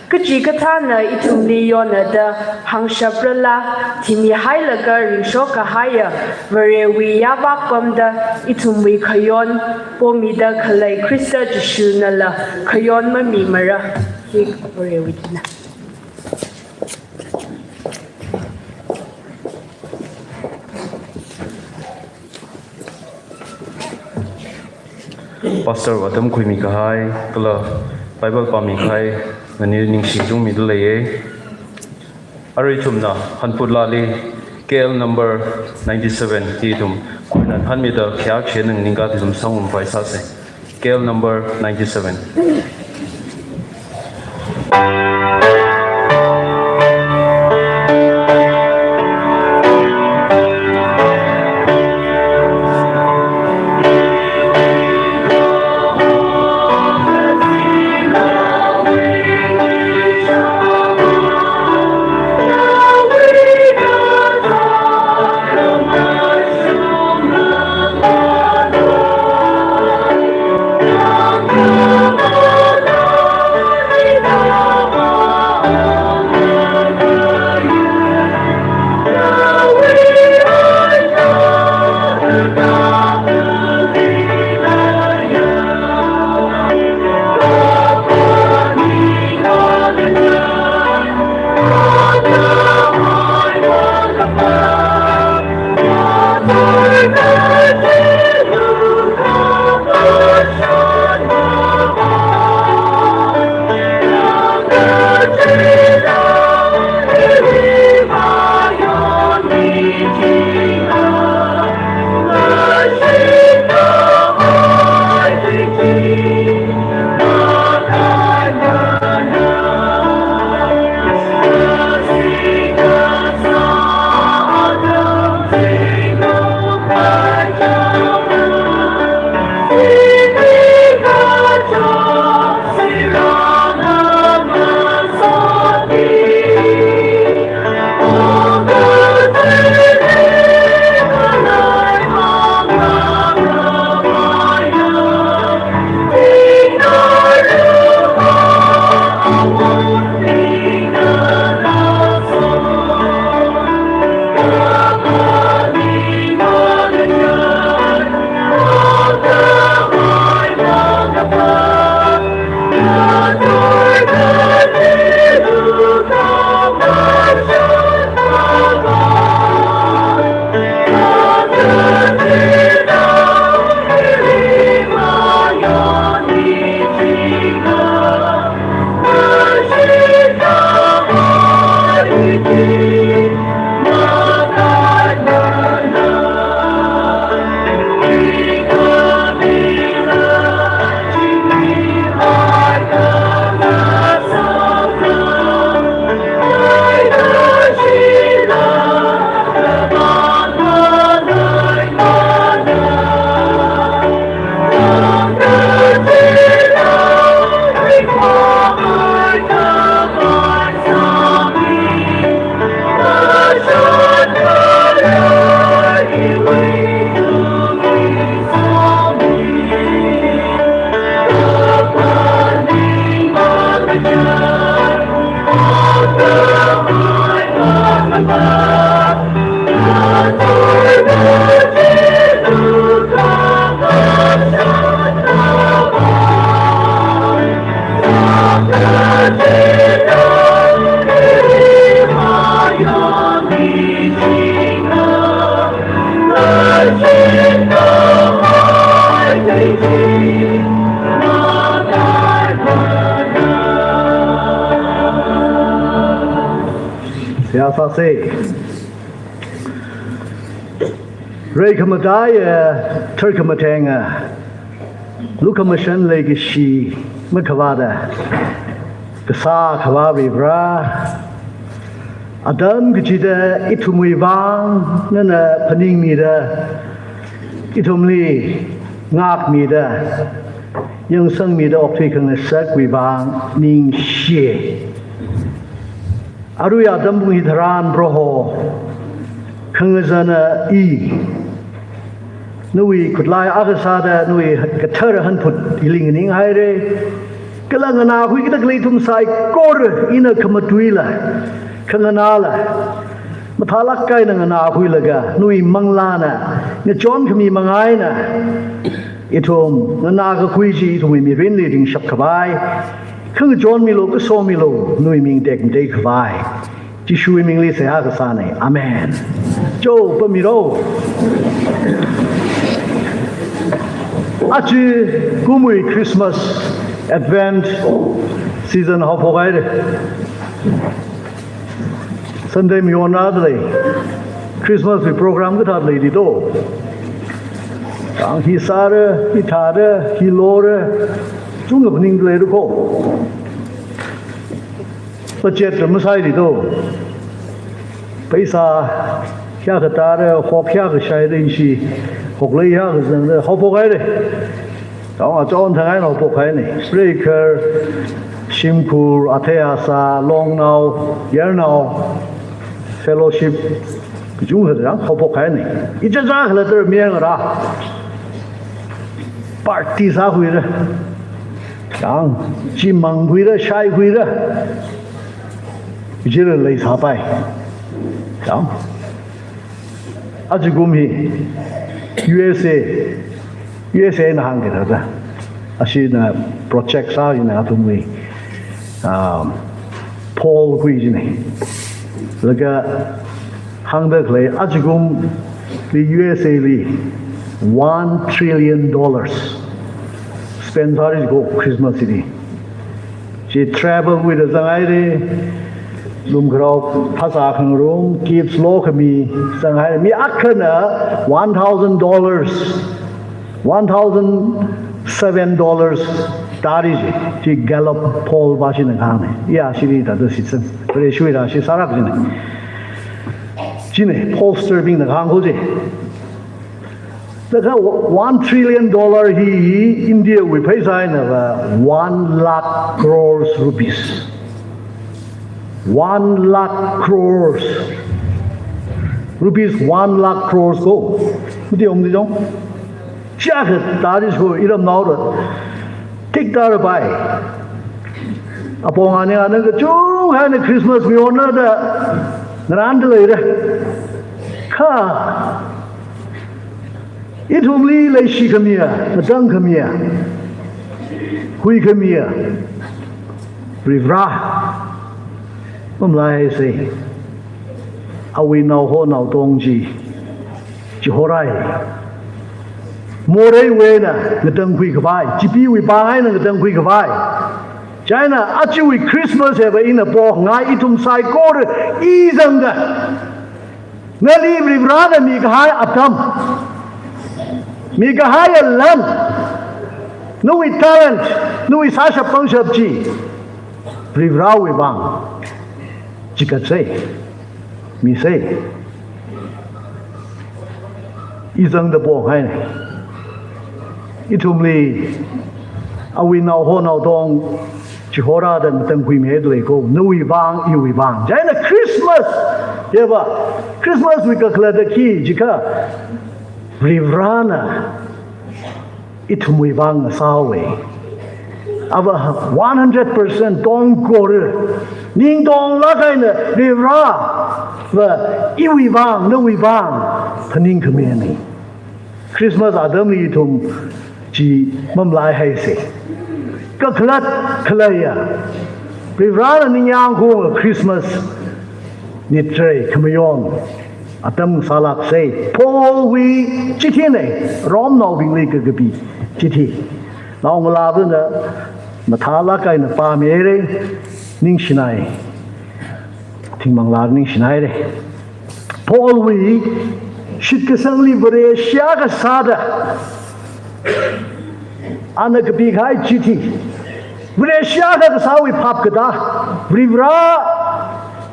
Kachikathāna ithumli yonada hāngshaprala? Thimi hailaga ringshok kahaiya Varewui yāvak pamda ithumwui khayon pomida khalei Khrista Jishunala khayon mamimara. Hi Varewui tuina. Pastor atam khuimi kahai, kala Bible pāmi kahai, nani ningshi chungmida leiya. Arui ithumna hanputlali K L number ninety-seven hi ithum khuinan hanmida khayākshi ningning kathum sangum pai sāsa. K L number ninety-seven. Sāsei. Reikhamataiya, tharkhamatheinga, lukhamashan leikashi makhavāda kasā Akhava Vare, atam kachida ithumwui vang nana phaningmida, ithumli ngākmida, yangsangmida okthui khangasakwui vang ningshi. Aruiya atam pung hitharan Proho, khangazana i, nawui khutlai akha sāda nawui kathara hanphut hili nganinghaire. Kala nganākhui kida khalei ithum saikora ina khamatuila, khanganāla, mathālāk eina nganākhuilaga nawui manglāna ngachonkhami manga eina ithum nganākakhui chi ithumwui mirinli ringshap khavai, khangachonmilu, kasomilu, nawui ming tekmatei khavai. Jishuwui mingli seihā kasāna. Amen. Cho, pamiro. Ajakumwui Christmas Advent season haophokhaire. Sunday mayonrāda lei. Christmas wui program kathā leili do. Kang hi sāra, hi thāra, hi lora, chungda phaningda leira ko. Budget la masaili do. Pheisā kayākha tāra, hok kayākha shaira, inshi hok lei kayākha zangda, haophokhaire. Chong achon thang eina haophokhaine. Preacher, shimkhur, athei asā, longnao, yarnao, fellowship, kachungkha chang haophokhaine. Ichichā khalatta mayarngarā. Party sākhuira. Chang, chimangkhuira, shaikhuira. Ichila leisāpai. Chang. Ajakum hi U S A, U S A na hāngki thāda. Ashina project sā hina athumli, um, poll khui jina. Laga hāngda khalei ajakumli U S A li one trillion dollars spend sāra jiko Christmas hili. Chi travel wuida zanghaire, lumkharao phasā khangarum, kids lokhami zanghaire, mi akhana one thousand dollars, one thousand seven dollars tāra ji, chi Gallup poll va china kahāngna. Ya, chili thāda season, Vareshiwui rāshi sālāk jina. China pollster bingna kahāng ko ji. Laga one trillion dollar hi India wui pheisā einava one lakh crores rupees. One lakh crores. Rupees one lakh crores ko. Mati om di jong. Chiyākha tāra jiko iramnaora. Tik tāra pai. Apong ani ana kachungkha eina Christmas mayonrāda ngarānda leira. Kha ithumli leishikhamiya, ngatangkhamiya, huikhamiya Varivara mamalaihaisei. Awui naoho naotong chi chihorai. Moreiwui eina ngatangkhui khavai, chipeewui pāng eina ngatangkhui khavai. China ajawui Christmas hiva ina pongai, ithum saikora izangda nali Varivarana mikahai atam, mikahai alam, nawui talent, nawui sāshap pangshap chi Varivarawui vang chigatsei, misei. Izangda pongai. Ithumli awui naoho naotong chihorāda ngatangkhuimida leiko, nawui vang, iwui vang. China Christmas, yeba, Christmas wui kakhalat da khi jiakha, Varivarana ithumwui vang sāhaowa. Ava one hundred percent tongkora, ningtonglāk eina Varivarava iwui vang, nawui vang phaningkhamina. Christmas atamli ithum chi mamalaihaisei. Kakhalat khaleiya, Varivarana ningyāng khaunga Christmas nitrei khamayon atam sālāksei. Paulwui chithina, Romnaobingli kakapi chithi. Naongalābingna mathālāk eina pāmira, ningshinai. Thingmanglā ningshinaire. Paulwui shitkasangli Vareshi akha sāda, ana kapikahai chithi. Vareshi akha kasāwui phap katā. Varivara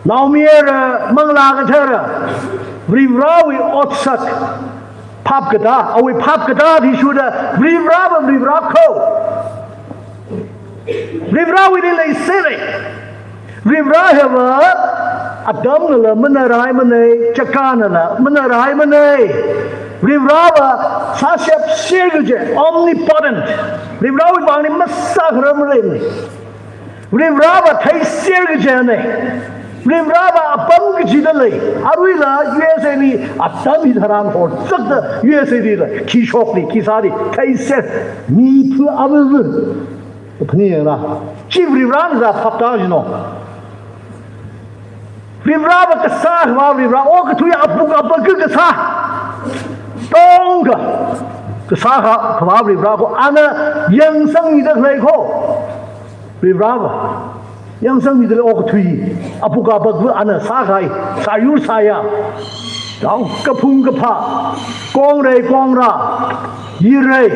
naomayara, Manglā Kathara, Varivarawui otsak phap katā, awui phap katā athishurda, Varivarava Varivara kho. Varivarawuili leisera. Varivara hiva atamnala manaraimana, chakānala manaraimana. Varivarava sāshapser kaji, omnipotent. Varivarawui vangli masākharar maleimana. Varivarava theiser kajina. Varivarava apam kachida lei. Aruila U S A li atam hitharan horzakda U S A lila khi shokli, khi sāli, theiser, mi phu abubu. Phani yangla. Chi Varivarana zā phaptā jino. Varivarava kasā khavā Varivara, okathui apuk apakva kasā. Tongkha kasā kha, khavā Varivara kho, ana yangsangmida khalei kho. Varivarava yangsangmida khalei okathui apuk apakva ana sākahai, sāyur sāya. Tong kaphung kaphā, kongrei kongra, yirei.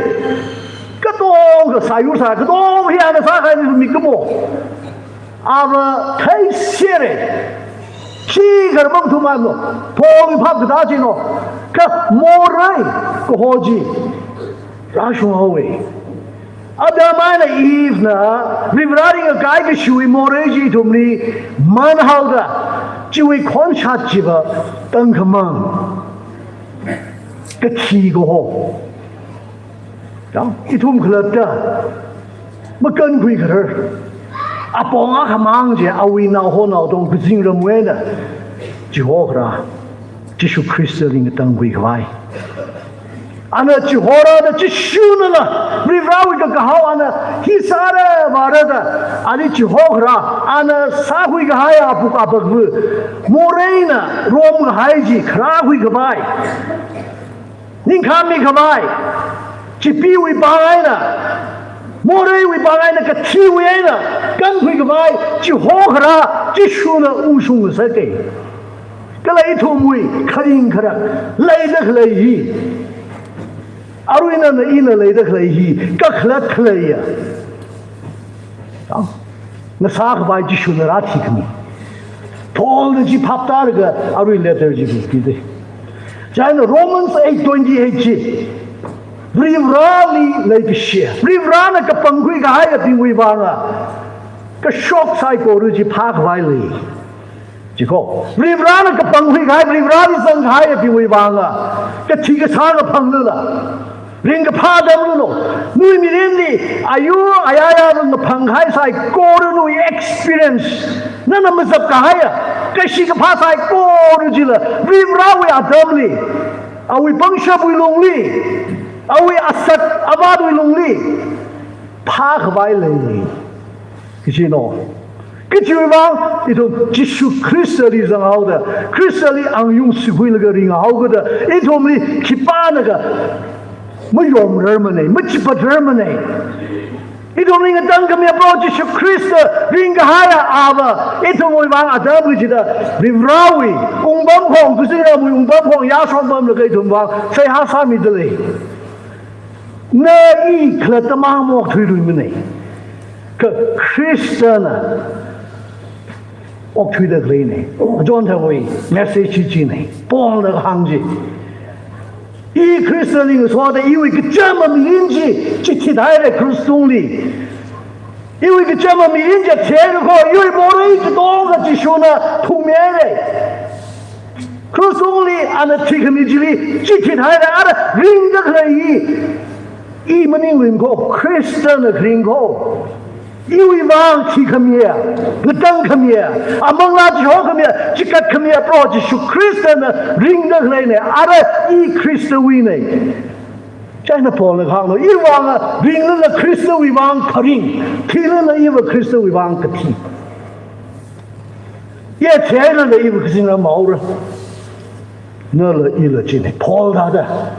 Katongkha sāyur sāya, katong hi ana sākahai ni mikumo. Ava theisera. Chi karbang thumano. Paulwui phap katā chino. Kha morei kaho chi rāshunghaowa. Adam eina Evena Varivarali ngakaikashiwui morei chi ithumli manhaoda, chiwui khonshat chiva tangkhamang kathi kaho. Yang, ithum khalatta makankhui kharar. Apong akhamang chi, awui naoho naotong kazingramwui eina chihorāda, Jishu Khristali ngatangkhui khavai. Ana chihorāda, Jishunala Varivarawui kakahao ana hi sāra vāra da, ali chihorāda, ana sākhui kahai apuk apakva moreina romkahai chi kharākhui khavai, ningkhami khavai, chipeewui vang eina, moreiwui vang eina, kathiwui eina kankhui khavai chihorāda Jishuna ungshung ngasaka. Kala ithumwui kharing kharak leida khalei hi, arui nana ina leida khalei hi kakhalat khaleiya. Ngasā khavai Jishuna rāthikhami. Paulna chi phaptālaga arui letter chi pida. Chieina Romans eight twenty-eight chi, Varivarali leikashi, Varivarana kapangkhui kahaiyabingwui vanga kashok saikora chi phākhavai lei. Chiko, Varivarana kapangkhui kahai, Varivarali zangkahaiyabingwui vanga kathi kasā kaphanglala, ringkaphā atamlalo, nawui mirinli ayur ayāyā ngaphangkahai saikora nawui experience, nana mazapkahaiya kashi kaphā saikora chila Varivarawui atamli, awui pangshapwui lungli, awui asak avātwui lungli phākhavai lei. Kachino. Kachiwui vang, ithum Jishu Khristali zanghaoda, Khristali angayung sikhuilaga ringhaokida, ithumli khipānakha mayomrarmana, machipatrarmana. Ithumli ngatangkhami Proho Jishu Khrista ringkahaiya ava ithumwui vang atam kachida, Varivarawui wungpamkhong, kazingramwui wungpamkhong yāshong pamlaga ithum vang seihā sāmida lei. Na i khalatta mang maokthuiluimana. Kha Khristana okthuida khaleina. John thawui message chi china. Paulna kahāng chi. I Khristali ngasoda iwui kachama mirin chi chithit haira krush tungli. Iwui kachama mirin chi theirakho, iwui morei katonga Jishuna thungmihaira. Krush tungli ana thikhami chili chithit haira, ara ringda khalei hi i maningringkho, Khristana ringkho. Iwui vang thikhamiya, ngatangkhamiya, amanglā chihokhamiya, chikatkhamiya Proho Jishu Khristana ringda khaleina, ara i Khristawuina. Chieina Paulna kahāngna, iwui vanga ringlala Khristawui vang kharing, thilala iva Khristawui vang kathi. Iya theilala iva kazingram haora. Nala ila china, Paul thāda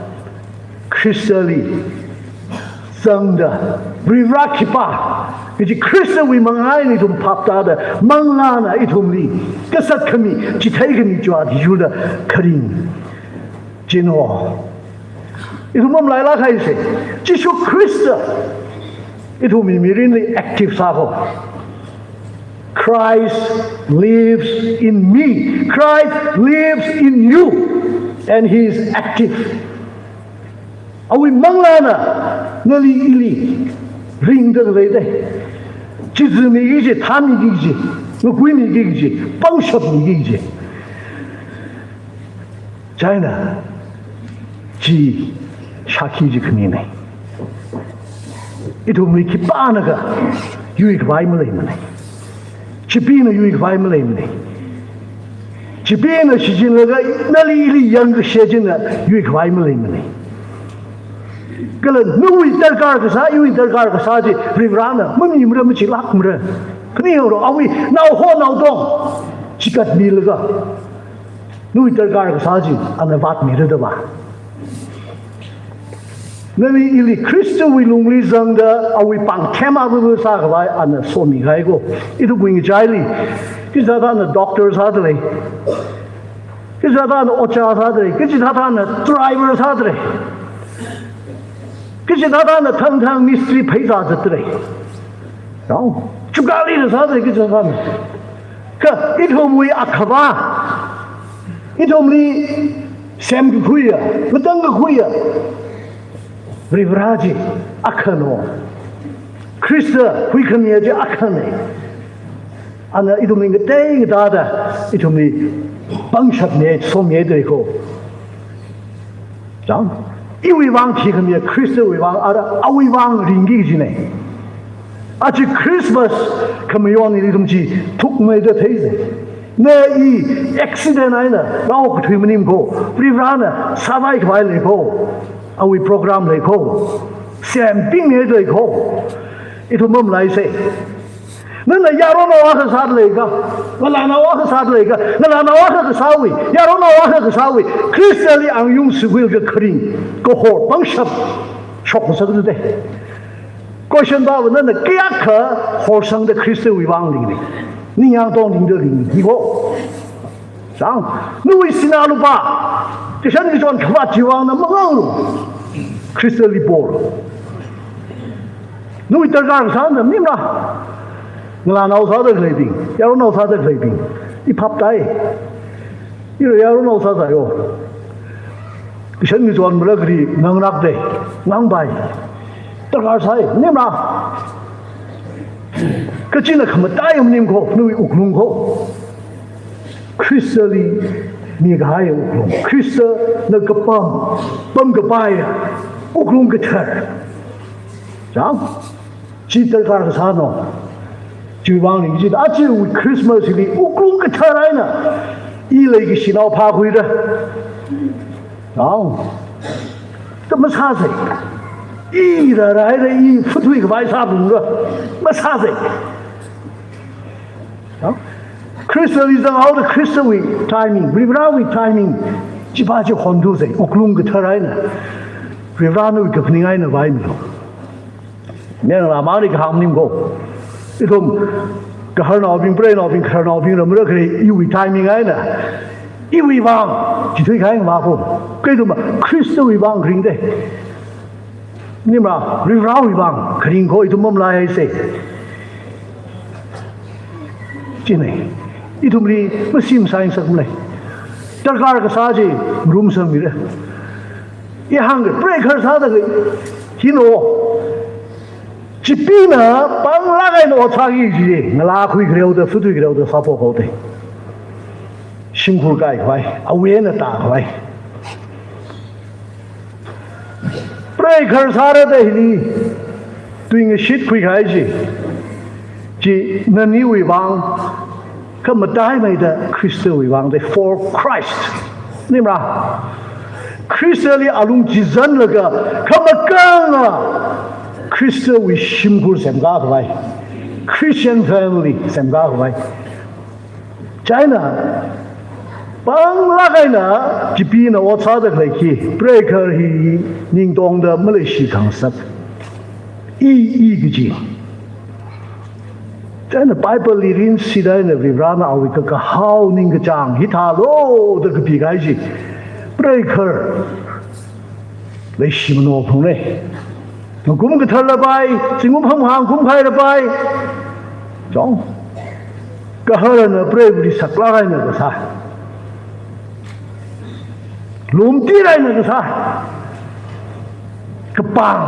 Khristali tangda, Varivara khipā, kaji Khristawui mangā eina ithum phaptāda, manglāna ithumli kasat khami, chithei khami chiwui athishurda kharing. Chieina ithum mamalailāk haisa. Jishu Khrista ithumwui mirinli active sākho. Christ lives in me. Christ lives in you. And he is active. Awui manglāna nali ili ringda leida. Chizumi kaji, thāmi kaji, ngakuimi kaji, pangshapmi kaji. Chieina, chi shākhi chi khamina. Ithumwui khipānakha yuikhavai maleimana. Chipina yuikhavai maleimana. Chipina shichinlaga nali ili yangkashichinna yuikhavai maleimana. Kala nawui darkar kasā, iwui darkar kasā chi Varivarana mamimara, machilākmara. Khani yanglu, awui naoho naotong chikatmilaga nawui darkar kasā chi ana vātmira da va. Nali ili Khristawui lungli zangda awui pāngthem avāva sākhavai ana somikahai kho. Ithumwui ngachaili, kachithāna doctor sāda lei, kachithāna ojā sāda lei, kachithāna driver sāda lei, kachithāna thangthang mistri phei sāda lei. Yao, chukali sāda lei, kachithāna. Kha ithumwui akhava, ithumli semkakhuiya, ngatangkakhuiya Varivara chi akhana. Khrista huikhamiya chi akhana. Ana ithumli ngatei ngatāda, ithumli pangshapmi, somi da lei kho. Chang, iwui vang thikhamiya Khristawui vang, ara awui vang ringki kajina. Aja Christmas khamayonli ithum chi thukmeida theisa. Na i accident eina rao kathui maning kho, Varivarana sāvai khavai lei kho, awui program lei kho, sempingda lei kho. Ithum mamalaisa. Nana yaronao akha sāda leiakha, ngalānao akha sāda leiakha, ngalānao akha kasāwui, yaronao akha kasāwui Khristali angayung siguil kakharing, kahor, pangshap shokngasakda lei. Question pāva, nana kayākha horsangda Khristawui vang ringli, ningyāng tong ringda ringli, hi kho. Chang, nawui sinā lupā, kashan kachon khavāt chiwui vang na manganglu. Khristali polu. Nawui darkar kasā na mimra. Ngalānao sāda khaleibing, yaronao sāda khaleibing, i phaptāi. Ira yaronao sāsai yo. Kashan kachon mara kari nganglākda, ngangpai. Darkar sai, mimra. Kachina khamataiya maning kho, nawui wuklung kho. Khristali mikahai wuklung. Khristana kapam, pamkapaiya wuklung kathar. Chang, chi darkar kasāna. Chiwui vang ringki kajida, ajawui Christmas hili wuklung kathar eina i leikashinao phākhuira. Chang, kha masāsa. I rārai ra, i futhui khavai sāphungra. Masāsa. Khristali zanghaoda Khristawui timing, Varivarawui timing, chipa chi hondusai, wuklung kathar eina. Varivarana kaphaning eina vaimilu. Manglā mangli kahāng maning kho. Ithum gaharnaobing, preinaobing, khararnaobing ramra khalei iwui timing eina, iwui vang chithui kahai ma kho. Kha ithum Khristawui vang ringda. Nimra, Varivarawui vang kharing kho ithum mamalaisa. Chieina, ithumli masim science sakmale. Darkar kasā chi ngarumsangmira. I hāngga, preikhar sāda khalei hina, chipina panglāk eina ot sāki kaji, ngalā khuikhareo da, futhui khareo da sāphok haoda. Shimkhur kaikhavai, awui eina tākhavai. Preikhar sāra da hili, tuingashit khuikahai chi, chi naniwui vang, kha mataimeida Khristawui vang da, for Christ. Nimra, Khristali alung chizanlaga, khamakanga Khristawui shimkhur semkakhavai, Christian family semkakhavai. Chieina, panglāk eina chipina ot sāda khalei chi, preikhar hi ningtongda maleishi khangasak. I, I kaji. Chieina Bible li rinshida eina Varivarana awui kakahao ningkachāng hithālu da kapikahai chi. Preikhar leishi manao phungne. Ngakum kathar lapai, zingkum hangmahang kum khai lapai. Chong. Gaharana preivali saklāk eina kasā. Lumtir eina kasā. Kapāng.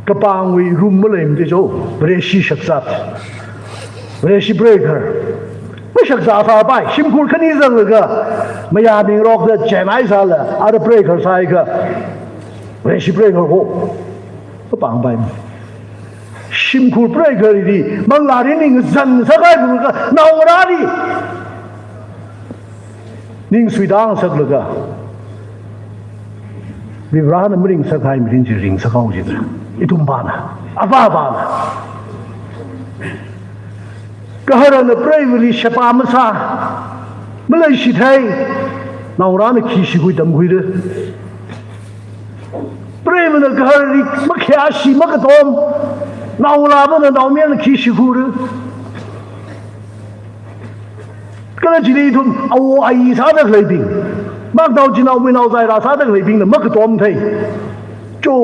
Kapāngwui room maleimana jo. Vareshi shakzat. Vareshi preikhar. Mashakzā sāpai. Shimkhur khani zanglaga. Mayā ningrokda chennai sāla. Ara preikhar sāhaiakha. Vareshi preikhar ho. Kapāngpai. Shimkhur preikhar hi. Manglāli ningzan sākahai punglaga. Naongarāli. Ning suidang saklaga. Varivarana maringsakhai mirin chi ringsakhao jida. Ithum pana. Avā pana. Gaharana preivali sheba masā. Maleishi thei. Naongarāna khi shikhui tamkhuida. Preivana gaharli makhayāshi makatom. Naongalāvana naomayarli khi shikhuira. Kala chili ithum awo ayi sāda khaleibing, maknao chinaowui naozaira sāda khaleibingna makatom thei. Cho.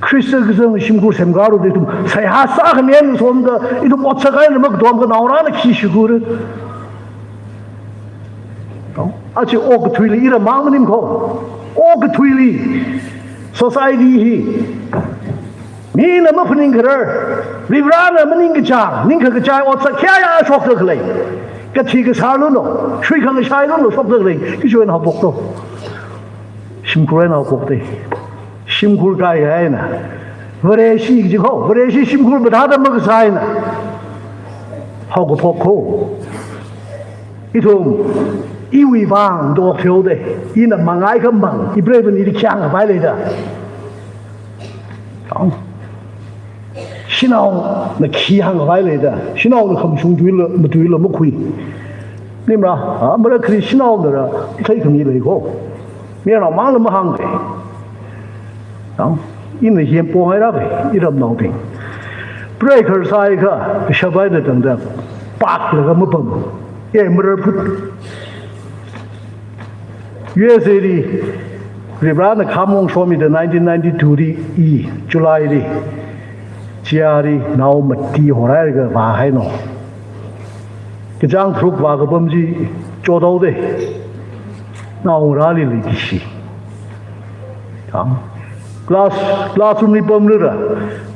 Khrista kazang shimkhur semkharāda ithum seihā sākhami eina somda ithum ot sākahai eina makatom kha naongarāna khi shikhuira. Aja okathuili iram mang maning kho. Okathuili society hi mina maphaning kharar, Varivarana maningkachāng, ningkakachai otsak khayāya shokda khalei. Kathi kasā luno, shuikhang kashai luno shokda khalei. Kichon haophok to. Shimkhur eina haophok te. Shimkhur kaihai eina. Vareshi kaji kho, Vareshi shimkhur mathāda makasā eina. Haokaphok kho. Ithum, iwui vang dok pheo de, ina mangai khamang, ipreiva nili khi hāngpai leida. Ang. Shanaona khi hāngpai leida. Shanaona khamashung tuila, matuila makhui. Nimra, a, mara khri shanaonara, theikhami lei kho. Mayarnao mangla mahāng de. Ang, ina hempong haira be, iramnaobing. Preikhar sāhaiakha, shabai da tangda, paklaga mapam. E, marar phut. U S A li, Varivarana khamong shomida nineteen ninety-two li, i, July li. Chiali, nao mati horailaga vāhaino. Kachāng tharuk vākapam chi chothaoda. Naongarāli leikashi. Ang. Class, classroom li pamlira.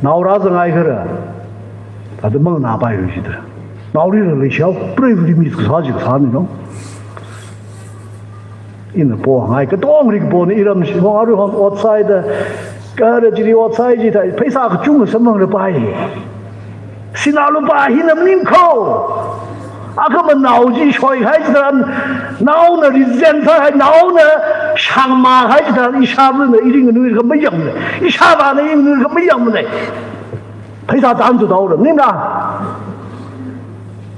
Naongarā zanghaiakha ra. Thāda manganāpailui jida. Naoli ra leishao, preivali miss kasā chi kasāmino. Ina pongai, katongali kapona iram shimkhur aruihon ot sāhaida, kara chili ot sāhai chithāi, pheisā kachungkha samphangrapai. Sinā lupā hina maning kho. Akhama nao chi shoikahai chitharan, naona resent sāhai, naona shangmākahai chitharan, ishāvana iring nui kha mayangna, ishāvana iring nui kha mayangna. Pheisā tan tu taora, nina.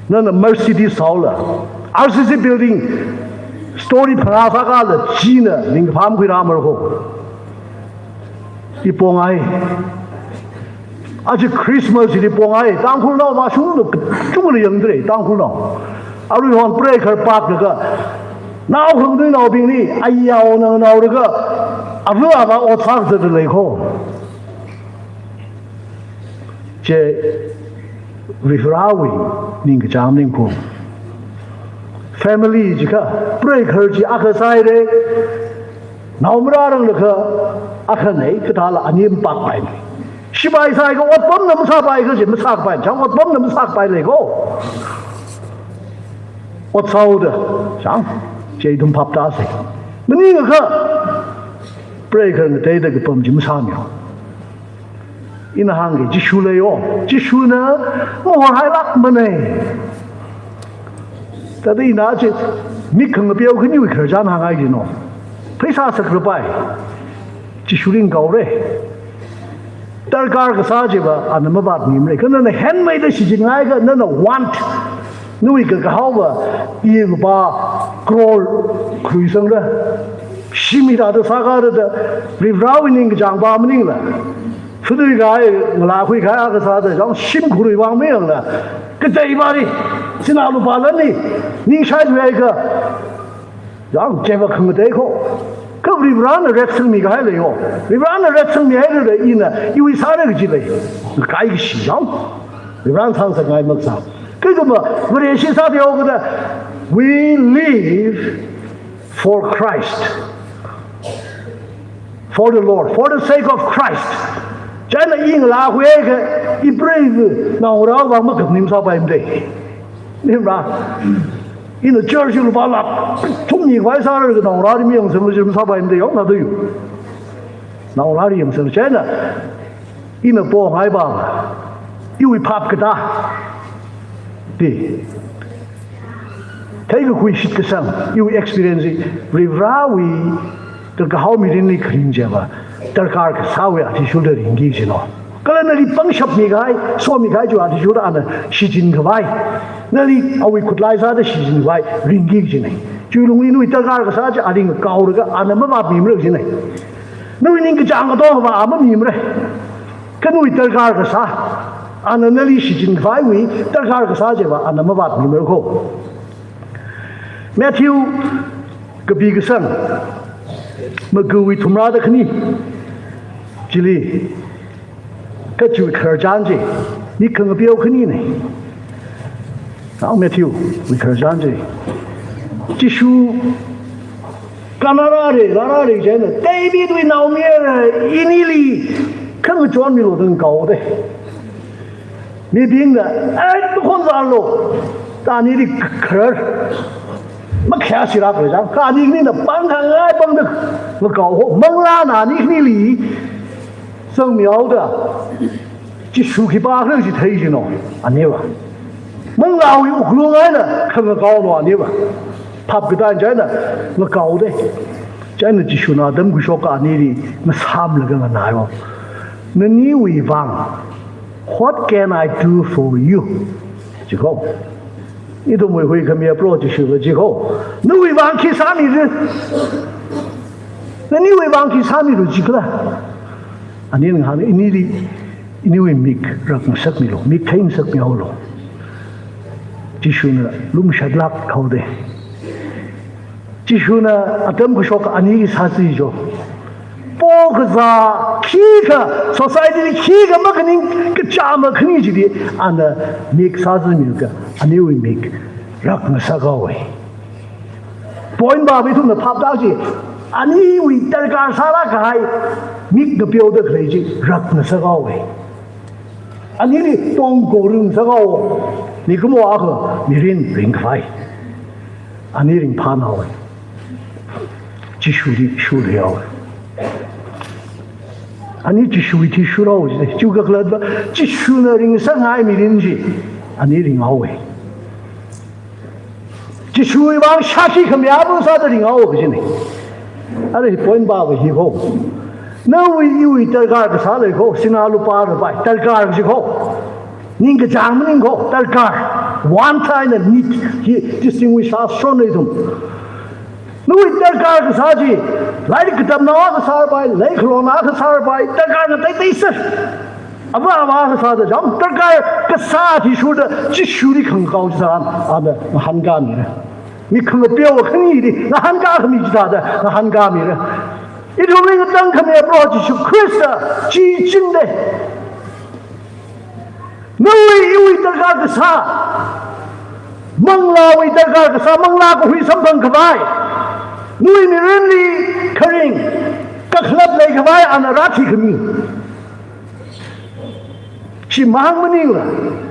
Nana Mercedes sāhaola. R C C building, story phangā sākala, china, ningpham khuirā mar kho. I pongai. Aja Christmas li pongai. Tangkhulnao mashungda, chungda yangdalei, Tangkhulnao. Aruihon preikhar paklaga. Nao khangdui naobingli, ayao nang naolaga. Ava ava ot sākazat lei kho. Che Varivarawui ningkachāng ningkhong. Family jiakha, preikhar chi akha sāhaira, naomarāranglakha akhana, kathāla ani mapakpaimana. Shipai sāhaiakha otpamna masāpaikha chi masākapaimana, chang otpamna masākapai lei kho. Ot sāhaoda, chang, che ithum phap tāsei. Maningakha, preikhar ngateida kapam chi masāmiyo. Ina hāngki, Jishu leiyo. Jishuna mahorhailākmana. Thāda ina chi, mik khangapeo khaniwui khararchan hāngngai jino. Pheisā sakrapai. Jishu ringkaora. Darkar kasā chiva, ana mavātmimara. Kha nana handmade shichinngaiakha, nana want. Nawui kakahaova, i lupā crore khuisangra. Shim hithāda sākada da, Varivarawui ningkachāng pa maningla, phanui kahai, ngalā khuikahai akha sāda, chang shimkhurwui vang mayangla, kateipali, sinā lupā lanli ningshai thuiakha, chang cheva khangatei kho. Kha Varivarana retsangmi kahai lei kho. Varivarana retsangmi hairada ina iwui sāra kaji lei. Kaikhashi chang Varivarana sāngasakngai makasā. Kaikhama Vareshi sāda yao kada, we live for Christ, for the Lord, for the sake of Christ. Chieina i ngalā khuiakha, i preiva naongarāwui vang makaphaning masāpaimara. Nima? Ina church lupā lakh thumni khavai sālaga naongarāli mayangsangla chi masāpaimara, yangna do you. Naongarāli yangsang chieina, ina pongai pa, iwui phap katā. Di. Theikakhui shitkasang, iwui experience, Varivarawui, darkar kahao mirinli kharing chiva, darkar kasāwui athishurda ringki kajina. Kala nali pangshap mikahai, somi kahai chiwui athishurda ana shichin khavai, nali awui khutlai sāda shichin khavai ringki kajina. Chiwui lungli nawui darkar kasā chi ali ngakaolaga ana mavātmimara kajina. Nawui ningkachāng katonga va a mamimara. Kha nawui darkar kasā, ana nali shichin khavaiwui darkar kasā chiva ana mavātmimara kho. Matthew kapi kasang, magawui thumrāda khani, chili, kha chiwui khararchan chi, mik khangapeo khanina. Nao Matthewwui khararchan chi. Jishu kanara re, rara re chieina, Davidwui naomayara, inili khangachonmilu da ngakaoda. Mibingna, "Ai, tukhon zalo," da anili kharar. Makhayā shilākra chang, kha ani khanina pāngkhangai pāngda ngakao ho, manglāna ani khanili sangmihaoda, Jishu khipākhala chi thei kajina, aniva. Manglāwui wuklung eina khangakaona aniva. Phap katā chieina ngakaoda. Chieina Jishuna atam khuishoka anili ngasāmlaga nganaihaowa. Naniwui vang, "What can I do for you?" Jiko. Ithumwui huikhamiya Proho Jishula jiko. Nawui vang khi sāmira? Naniwui vang khi sāmira jikhala? Anina ngahāna, inili, iniwui mik rakngasakmilu, mik theingasakmihaolu. Jishuna lumashatlāk haoda. Jishuna atam khuishoka ani sāsi jo. Pokazā khikha, society li khikha makhaning kachāma khani chili, ana mik sāzimiakha, aniwui mik rakngasakhaowa. Point pa ithumna phaptā chi, aniwui darkar sālāk kahai, mik ngapeoda khalei chi rakngasakhaowa. Anili tongko ringngasakhaowa. Mikumo akha mirin ringkhavai. Ani ringphānaowa. Jishuli shurhaowa. Ani Jishuwui athishurhaowa chi. Chi kakhalatva, Jishuna ringngasakngai mirin chi, ani ringhaowa. Jishuwui vang shākhi khamiya pu sāda ringhaowa kajina. Ara hi point pa va hi kho. Nawui iwui darkar kasā lei kho, sinā lupā rapai, darkar chi kho. Ningkachāng maning kho, darkar. Want eina need hi distinguish sāshonna ithum. Nawui darkar kasā chi, lairik katamnao akha sāpai, leikhalongnao akha sāpai, darkar ngateitei sā. Ava ava akha sāda chang, darkar kasā athishurda Jishuli khangakao chitharan, ana ngahānkāmira. Mik khangapeo khanili ngahānkākhami chithāda ngahānkāmira. Ithumli ngatangkhamiya Proho Jishu Khrista chi chingda. Nawui iwui darkar kasā, manglāwui darkar kasā, manglā kahui samphang khavai, nawui mirinli kharing kakhalat leikhavai ana rāthikhami. Chimang maningla,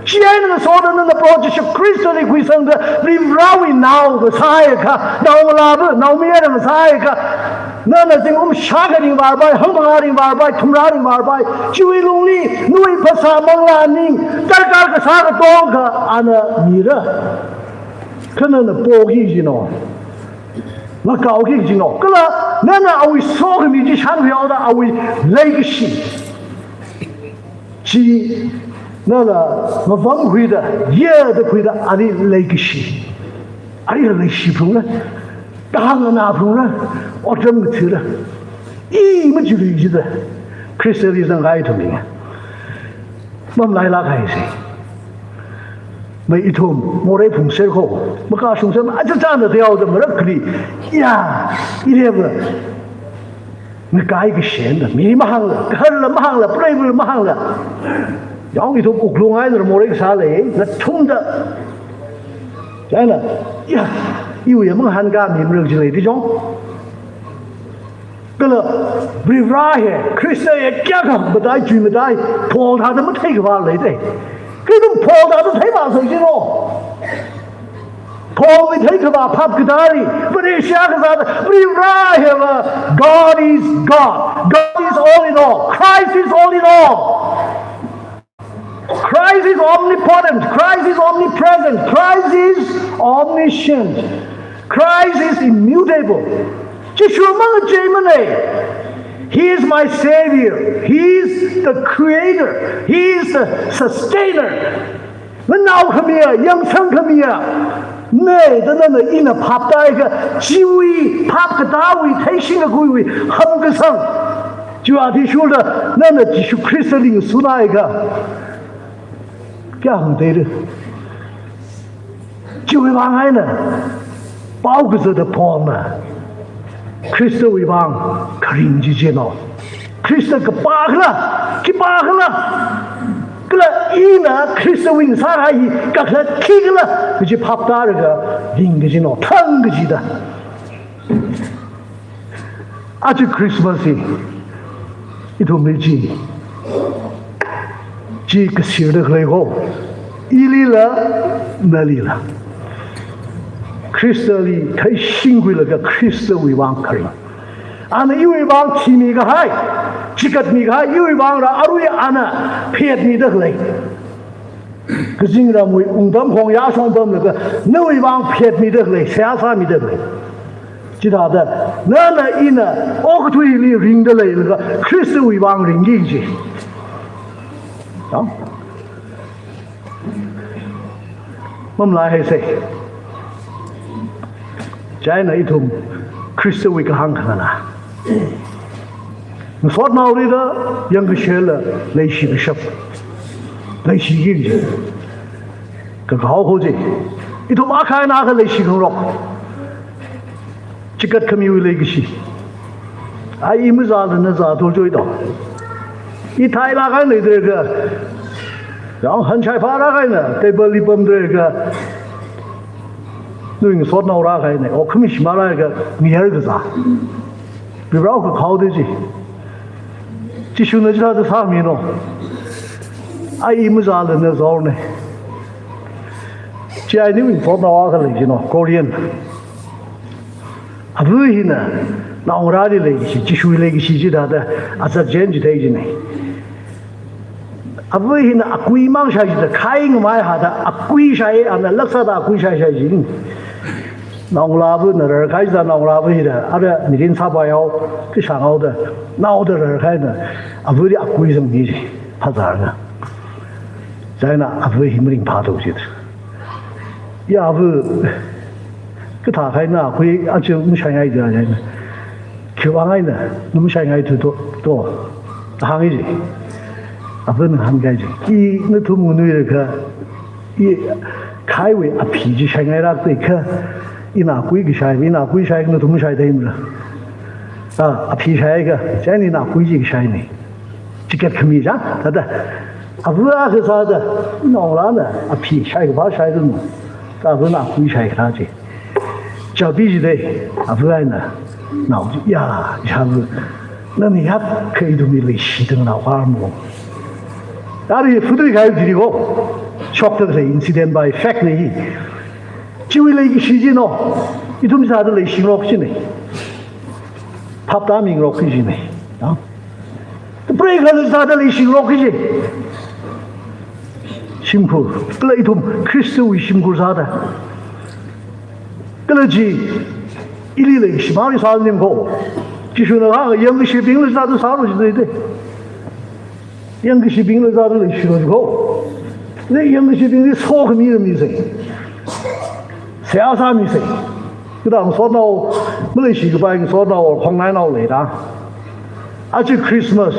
chieina ngasoda nana Proho Jishu Khristali khuisangda, Varivarawui nao ngasāakha, naongalāva, naomayara ngasāakha, nana zingkum shākha ringvārapai, hangphangā ringvārapai, thumrā ringvārapai, chiwui lungli nawui phasā, manglā, ning, darkar kasā katongkha ana mira. Kha nana poki kajina, ngakaoki kajina. Kala nana awui sokhami chi shānkhuihaoda awui leikashi chi nala mavamkhuida, yada khuida, ali leikashi, ali leishi phungna. Kahāng na phungra, otram kathira. I machili jida. Khristali zanghai ithumli. Mamalailāk haisi. Mai ithum, morei phungser kho. Makashungser, aja chana teoda marakli. Ya, ireba. Ngakai kashen da, mi mahāngla, kaharla mahāngla, preila mahāngla. Yang ithum wuklung eina morei kasā lei, ngathumda. China, ya, iwui mahāngka mi marak jilei di jong. Kala, Varivara hi, Khrista hi, kayākha matai, chui matai, Paul thāda matheikhavā leida. Kha ithum Paul thāda theivāsei jino. Paulwui theikhavā phap katāli, Vareshia kazāda, Varivara hiva, God is God. God is all in all. Christ is all in all. Christ is omnipotent. Christ is omnipresent. Christ is omniscient. Christ is immutable. Jishu mangacheimana. He is my savior. He is the creator. He is the sustainer. Nganao khamiya, yangsang khamiya. Nei, da nana ina phap tāakha, chiwui phap katāwui, theishing kakuiwui, hamkasang. Chiwui athishurda, nana Jishu Khristali ngasoda akha. Kayākha hāngda lei. Chiwui vang eina, pao kazata Paulna Khristawui vang kharing chi jino. Khrista kapā khala, khipā khala. Kala ina Khristawui sākahai kakhalat khi khala, kaji phap tālaga ringkajino, thangkajida. Aja Christmas hi ithumli chi, chi kasirda khalei kho. Ilila, nalila. Khristali theishingkhuilaga Khristawui vang kharing. Ana iwui vang thimi kahai, chikatmi kahai, iwui vang rā arui ana phetmida khalei. Kazingramwui ungtam khong yāshong pamlaga, nawui vang phetmida khalei, seihā sāmida khalei. Chithāda, nana ina okathuili ringda leilaga, Khristawui vang ringki kaji. Yāng? Mamalaihaisei. China ithum Khristawui kahāng khanganā. Ngasotnaoli da yangkashela leishi kashap. Leishiki kaji. Kakao hoji. Ithum akha eina akha leishi khangarok. Chikat khamiwui leikashi. Ai, i mazāla na zā thothuida. I thailāk eina leida kha. Yāng hanshai phālāk eina, table li pamda kha. Nawui ngasotnao rākahai eina, o khami shimān rākha, ngayar kazā. Bibrao kakhaoda chi. Jishuna chithāda sāmino. Ai, i mazāla na zāorna. Chi ai nawui ngasotnao akha lei jino, Korean. Ava hina, naongarāli leikashi, Jishuwui leikashi chithāda, azat jen chithei jina. Ava hina akui mang shai jida, khai ngamai hāda, akui shai, ana laksāda akui shai shai jina. Naongalāvana rarkahai jida, naongalāva hida, ara mirin sāpā yao, kashāng haoda, naoda rarkahaina, avali akui zangmi ji, phazarna. China ava hi maringphāthu jida. Ya ava, kathā kahaina, akui aja mashaingai jida china. Khiwui vang eina, na mashaingaithu to, to, hāngi ji. Avana hāngkahai chi. I nathum nganuilakha, i khaiwui aphi chi shaingailākda kha, ina akui kashai, ina akui shai, nathum shai theimara. A, aphi shaiakha, chieina ina akui chi kashaina. Chikat khami chang, thāda. Ava akha sāda, naongalāna aphi shaikaphā shairanu. Thāda avana akui shaikharā chi. Chābi jida, ava eina, nao chi, ya, ishāva, nana yākha ithumli leishida nganao kharmo. Ari futui khai jiri ho. Shokda khalei incident by fact na hi. Chiwui leikashi jino. Ithum sāda leishingarok jina. Phap tāmingarok jina. Ya. Preikhana sāda leishingarok kaji. Shimkhur. Kala ithum Khristawui shimkhur sāda. Kala chi, ili leishimān sānim kho. Jishuna hānga yangkashibingla sāda sālu jida. Yangkashibingla sāda leishilu kho. Le yangkashibingli sokhami misei. Seihā sāmisei. Kida ngasotnao, maleishikapai ngasotnao or khongnainao leida. Aja Christmas,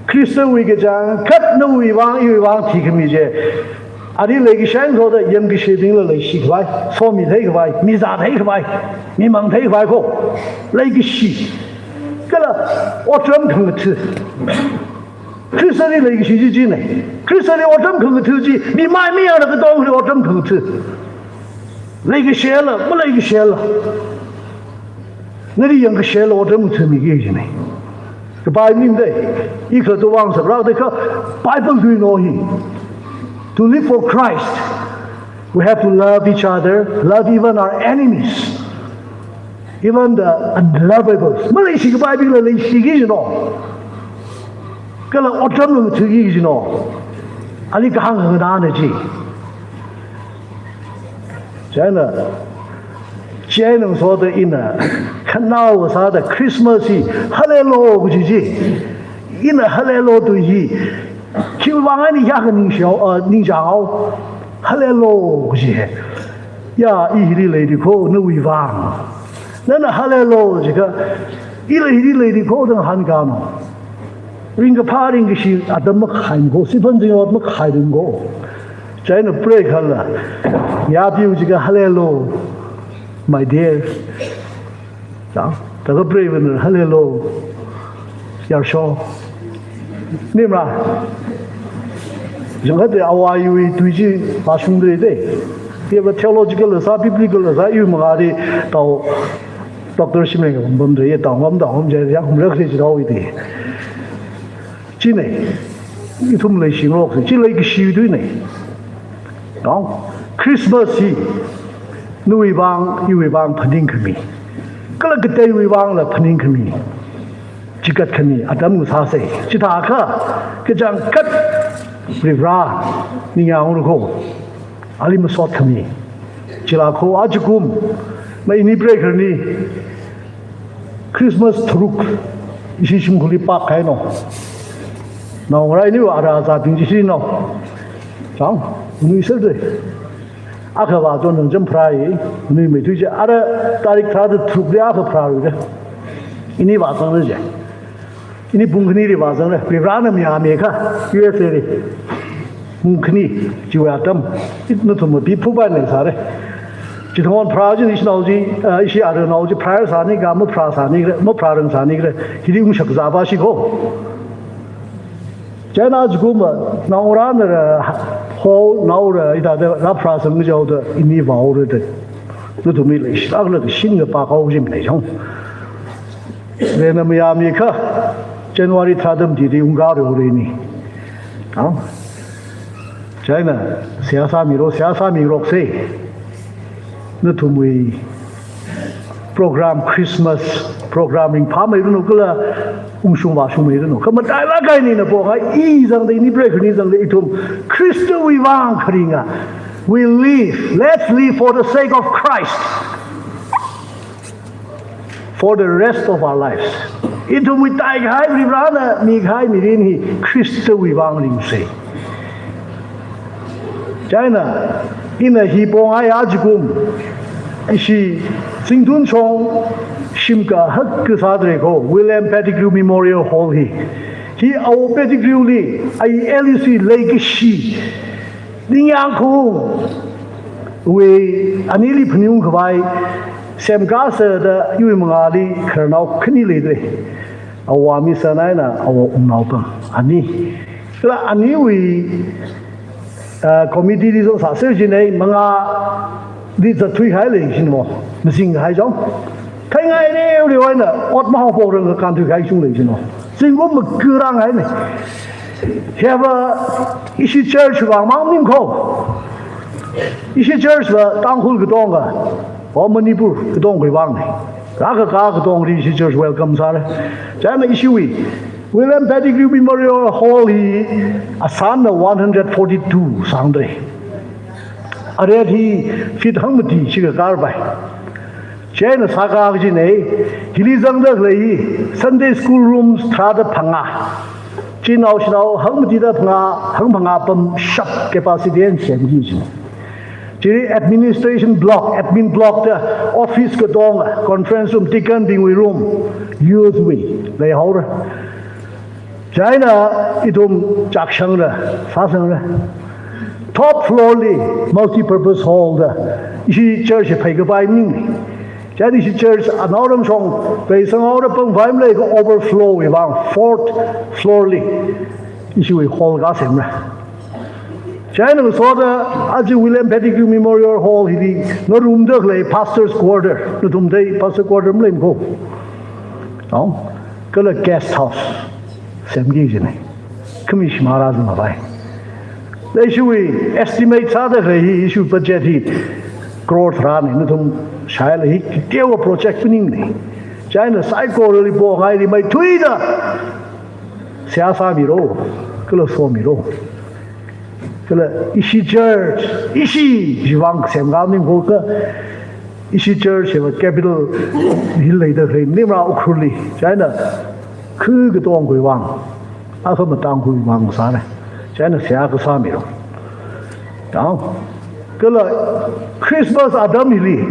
Khristawui kachangkhat nawui vang, iwui vang thikhami chi. Ari leikashi ngasoda yangkashibingla leishikhavai, somi theikhavai, mizā theikhavai, mimang theikhavai kho. Leikashi. Kala otram khangatha. Khristali leikashi chi china. Khristali otram khangatha chi, mi mai mayarna katongali otram khangatha. Leikashila, maleikashila. Nali yangkashila otram ngathami kajina. Kapai maningda, i kha tuwang sabra da kha Bible tui no hi. To live for Christ, we have to love each other, love even our enemies, even the unlovables. Maleishikapaibingla leishiki jino. Kala otram ngathaki jino. Ali kahāng nganāna chi. China, china ngasoda ina, khanao sāda Christmas hi, hallelujah kaji chi. Ina hallelujah tui hi. Khiwui vang eina hiyākha ningshao, uh, ningchāngao. Hallelujah kaji hi. Ya, i hili leida kho, nawui vang. Nana hallelujah jiakha, ila hili leida kho da ngahānkāno. Ringkaphā ringkashi atam makhaimiko, siphan zingrot makhaimiko. China pray khala. Yapiu jiakha hallelujah, my dear. Chang, taka pray vana hallelujah. Yarsho. Nimra. Jangkhat de awaiwui tui chi vāshungda de. Yeva theological sā, biblical sā, iwui mangāli tao Doctor Shimreng bamda ye tao ngam tao ngam jai ya humrak le jidao ide. China, ithum leishingarok si, chi leikashi tuina. Tao, Christmas hi, nawui vang, iwui vang phaningkhami. Kala kateiwui vangla phaningkhami. Chigatkhami, atam ngasāsa. Chithākha, kachangkhat, Varivara, ningyāng ungkho. Ali masotkhami. Chila kho ajakum, ma ini pray kharni, Christmas tharuk, ishi shimkhurli pākhaino. Naongarā ini ara zābing chi shino. Chang, nui serde. Akha vāzon nang jam pharai, nui meithui chi, ara tarik tharāda tharukli akha pharāra. Ini vāzangda je. Ini pung khanili vāzangda, Varivarana mayāmi kha, U S A li. Pung khani, chiwui atam, it nathum mapi phubai nai sāra. Chithāng pharā chi, ishinao chi, ah, ishi aranao chi, pharā sāni kha, mapharā sāni kha, mapharā rang sāni kha, hili ungshak zāpa shi kho. China ajakum, naongarāna ra, ho, naora, ida da, ra pharāsang jaoda, ini vāora da. Nathumli leishi, akla da shin kapā kau jim nei jong. Rena mayāmi kha, January tharāda mati di ungga ro re ni. Tao? China, seihā sāmiro, seihā sāmiroksa. Nathumwui program, Christmas program ringphāmeiranu kala ungshung vāshungmeiranu. Kha matailāk eina ina pongai, i zangda ini pray kharni zangda ithum Khristawui vang kharinga. We live, let's live for the sake of Christ. For the rest of our lives. Ithumwui taikahai Varivarana mikahai mirin hi Khristawui vang ringsa. China, ina hi pongai ajakum, ishi Zingtun shong shim kahak kasā dre kho, William Pettigrew Memorial Hall hi. Hi awo Pettigrewli, ai L E C leikashi, ningyāng kho, wui anili phaning khavai, semkasā da iwui mangāli khararnao khani leidre. Awo Miss Sanaina, awo Wungnaopam. Ani. Kala aniwui, ah, committee li zong sāser jinei, mangāli zatthuikahai lei jin mo. Mazingkahai jong. Theingaire, uri waina, ot mahaophok rang kānthuikahai chung lei jin mo. Zingkum makurang haina. Hiva ishi church vang mang nim kho. Ishi church va Tangkhul katonga, o Manipur katongawui vang. Kaka katongli ishi church welcome sāra. China ishiwui William Pettigrew Memorial Hall hi asānna one hundred forty-two sāngdre. Aret hi feet hangmati shikha karpai. China sāka kajinei, hili zangda khalei hi Sunday school rooms tharāda phangā. Chinao shinao hangmatida phangā, hangphangā pam shap capacity eina semki jin. Hili administration block, admin block da office katonga, conference room, deacon bingwui room, youth wui, leihaora. Chieina ithum chaksangra, sāsangra. Top floor li multi-purpose hall da, ishi church phei kapai ning. Chieina ishi church anaoram shong, pei sanghaora pang vai maleika overflow wui vang, fourth floor li, ishiwui hall kasemra. Chieina ngasoda, aja William Pettigrew Memorial Hall hili, ngarumda khalei pastor's quarter, nathum thei pastor quarter maleimako. Nao, kala guest house semki jina. Khami shimān rāzang mapai. Ishiwui estimate sāda khalei hi, ishiwui budget hi crore tharāna, nathum shāhaila hi kateowa project maningna. Chieina saikorali pongaili maithuida seihā sāmira, kala somira. Kala ishi church, ishi chiwui vang semkhaningko ka, ishi church hiva capital hill leida khalei, nimra Ukhrulli. Chieina khu katongawui vang, akhamang tangkhui vang sāna. Chieina seihā kasāmira. Nao, kala Christmas atam hili,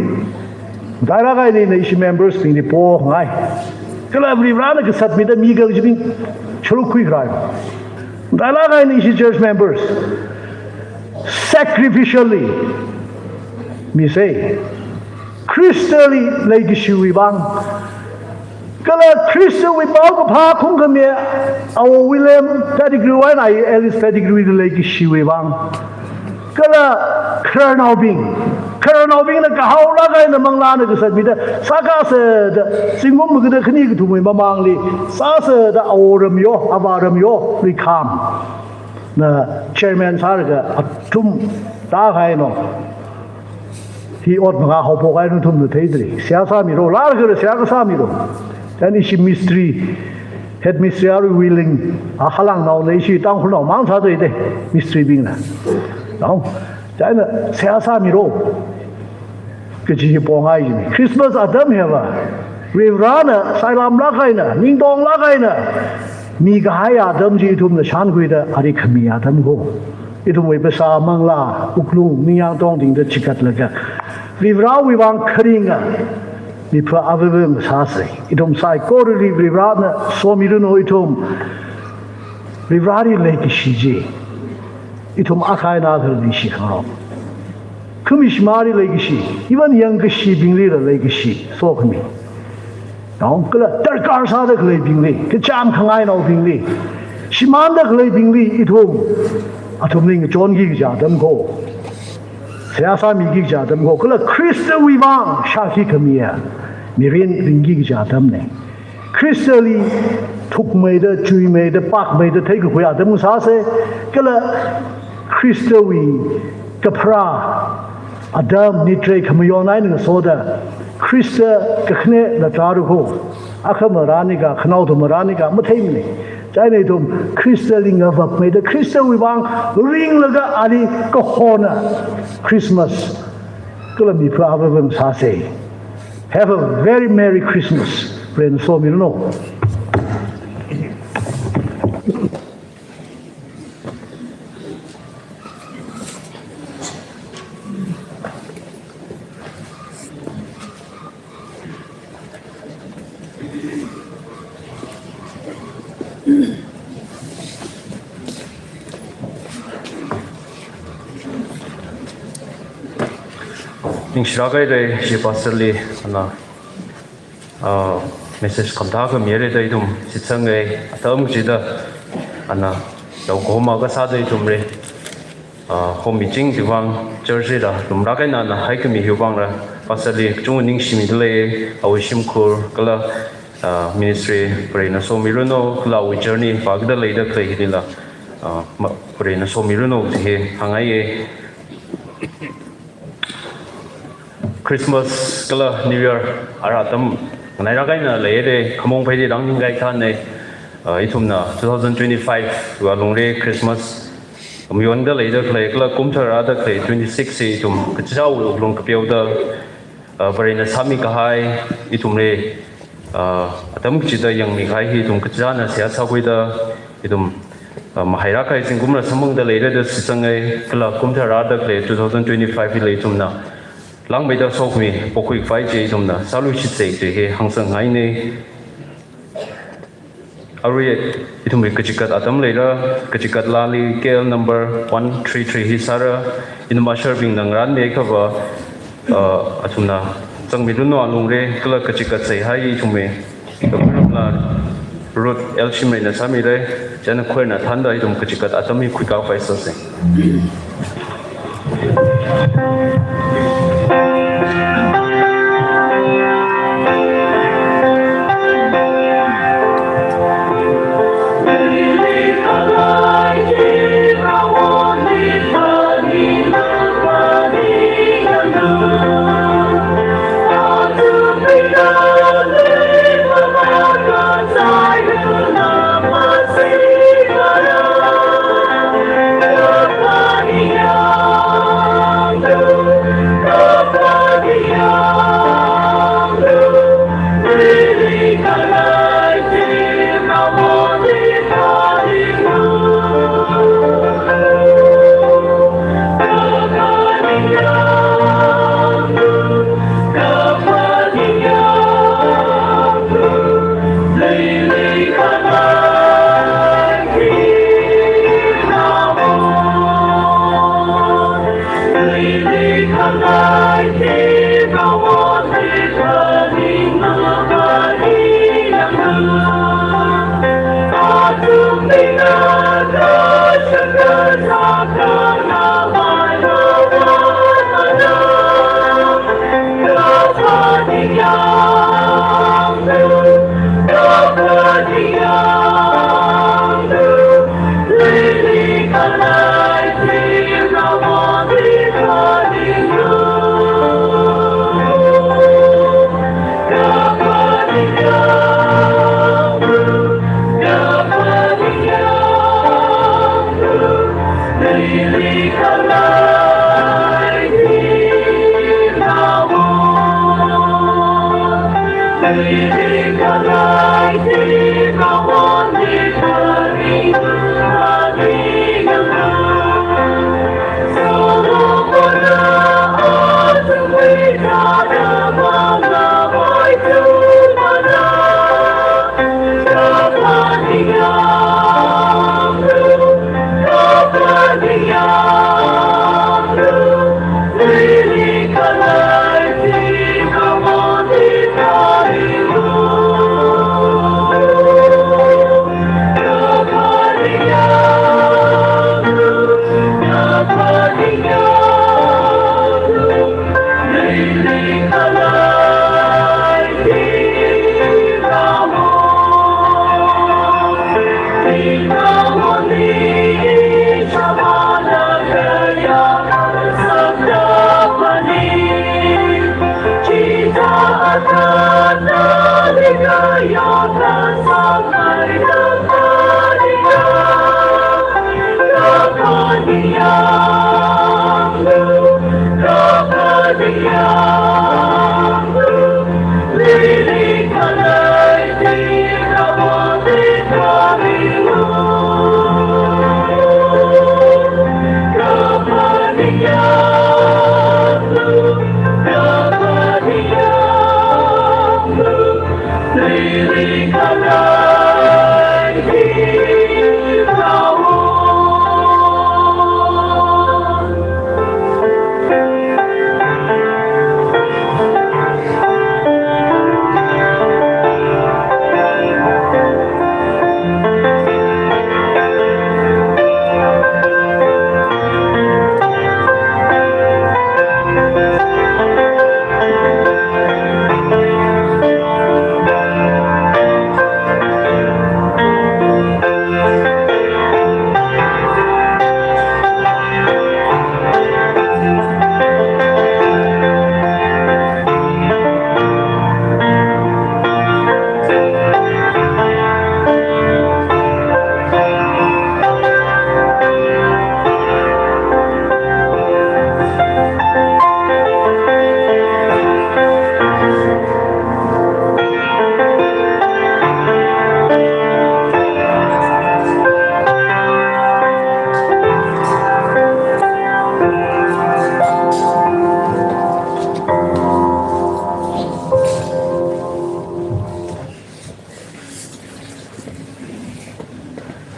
daira kaini na ishi members bingli pongai. Kala Varivarana kasatmida mi kachibing sharuk khuikharai. Daira kaini ishi church members sacrificially misei, Khristali leikashiwui vang, kala Khristawui paokaphā khungkhami, Awo William Pettigrew eina Alice Pettigrew li leikashiwui vang, kala khararnaobing, khararnaobingna kahaolāk eina manglāna kasatmida sākasā da, zingkum maga da khani kathumwui mamangli sāsāda, Awo Ramyo, Avā Ramyo Luikham na chairman sālaga athum tākahaina. Hi ot mangā haophok kahai nathumna theidalei. Seihā sāmira, lālaga seihā kasāmira. Chieina ishi mistri, head mistri arui willing, a Halangnao na ishi Tangkhulnao mang sāda leida, mistribingna. Nao, chieina seihā sāmira kaji hi pongai jina. Christmas atam hiva, Varivarana sailamlāk eina, ningtonglāk eina mikahai atam chi ithumna shānkhuida, ari khami atamko. Ithumwui phasā, manglā, wuklung, ningyāng tongtingda chikatlaga, Varivarawui vang kharinga miphā avāva ngasāsa. Ithum saikorali Varivarana somiranu ithum. Varivarali leikashi chi ithum akha eina akha leishikhangarok. Khami shimānli leikashi, even yangkashibinglila leikashi sokhami. Nao, kala darkar sāda khaleibingli, kachām khangainaobingli, shimānda khaleibingli ithum athumli ngachonki kaji atamko, seihā sāmiki kaji atamko, kala Khristawui vang shākhi khamiya mirin ringki kaji atamna. Khristali thukmeida, chuimeida, pakmeida theikakhui atam sāsa, kala Khristawui kapharā atam nitrei khamayon eina ngasoda, Khrista kakhane latrāra ko, akhama rānika, khanaothuma rānika matheimana. Chieina ithum Khristali ngavapmeida, Khristawui vang ringlaga ali kahona Christmas kala miphā avāva ngasāsa. Have a very Merry Christmas. Varena somiranu. Ningshilāk haira, ishi pastor li, ana, ah, message khamathā khami haira da ithum shitsanga, atam chida, ana, tao khoma kasāda ithumli, ah, khomiching chiwui vang church lila lumlāk eina ana haikhami hiwui vangla, pastor li kachungkha ningshimida lei, awui shimkhur, kala, ah, ministry Varena somiranu, kala awui journey vākida leida khalei hilila, ah, ma-, Varena somiranu chi hi hāngngaiya. Christmas kala New Year ara atam nganailāk eina leida, khamong pheida rāningkahai thāna, ah, ithumna two thousand twenty-five wui alungli Christmas mayonda leida khalei, kala kum tharāda khalei twenty-six hi ithum kachichāwui wuklung kapeoda, ah, Varena sāmikahai, ithumli, ah, atam kachida yangmikahai hi ithum kachichāna seihā sākhuida, ithum ah, mahairākahai zingkumla samphangda leira da shitsangai, kala kum tharāda khalei two thousand twenty-five hili ithumna langmeida sokhami pokhuikhavai chi ithumna sāluishitsei kaji hi hāngsangngaiya. Arui ithumwui kachikat atam leira, kachikat laali K L number one three three hi sāra, ithum usherbingna ngarānmi khavā, ah, athumna zangmilunu alungre, kala kachikat seihai ithumwui Kapharamla Ruth L Shimreina sāmira, chieina choirna thānda ithum kachikat atam hi khuikakhavai sāsei.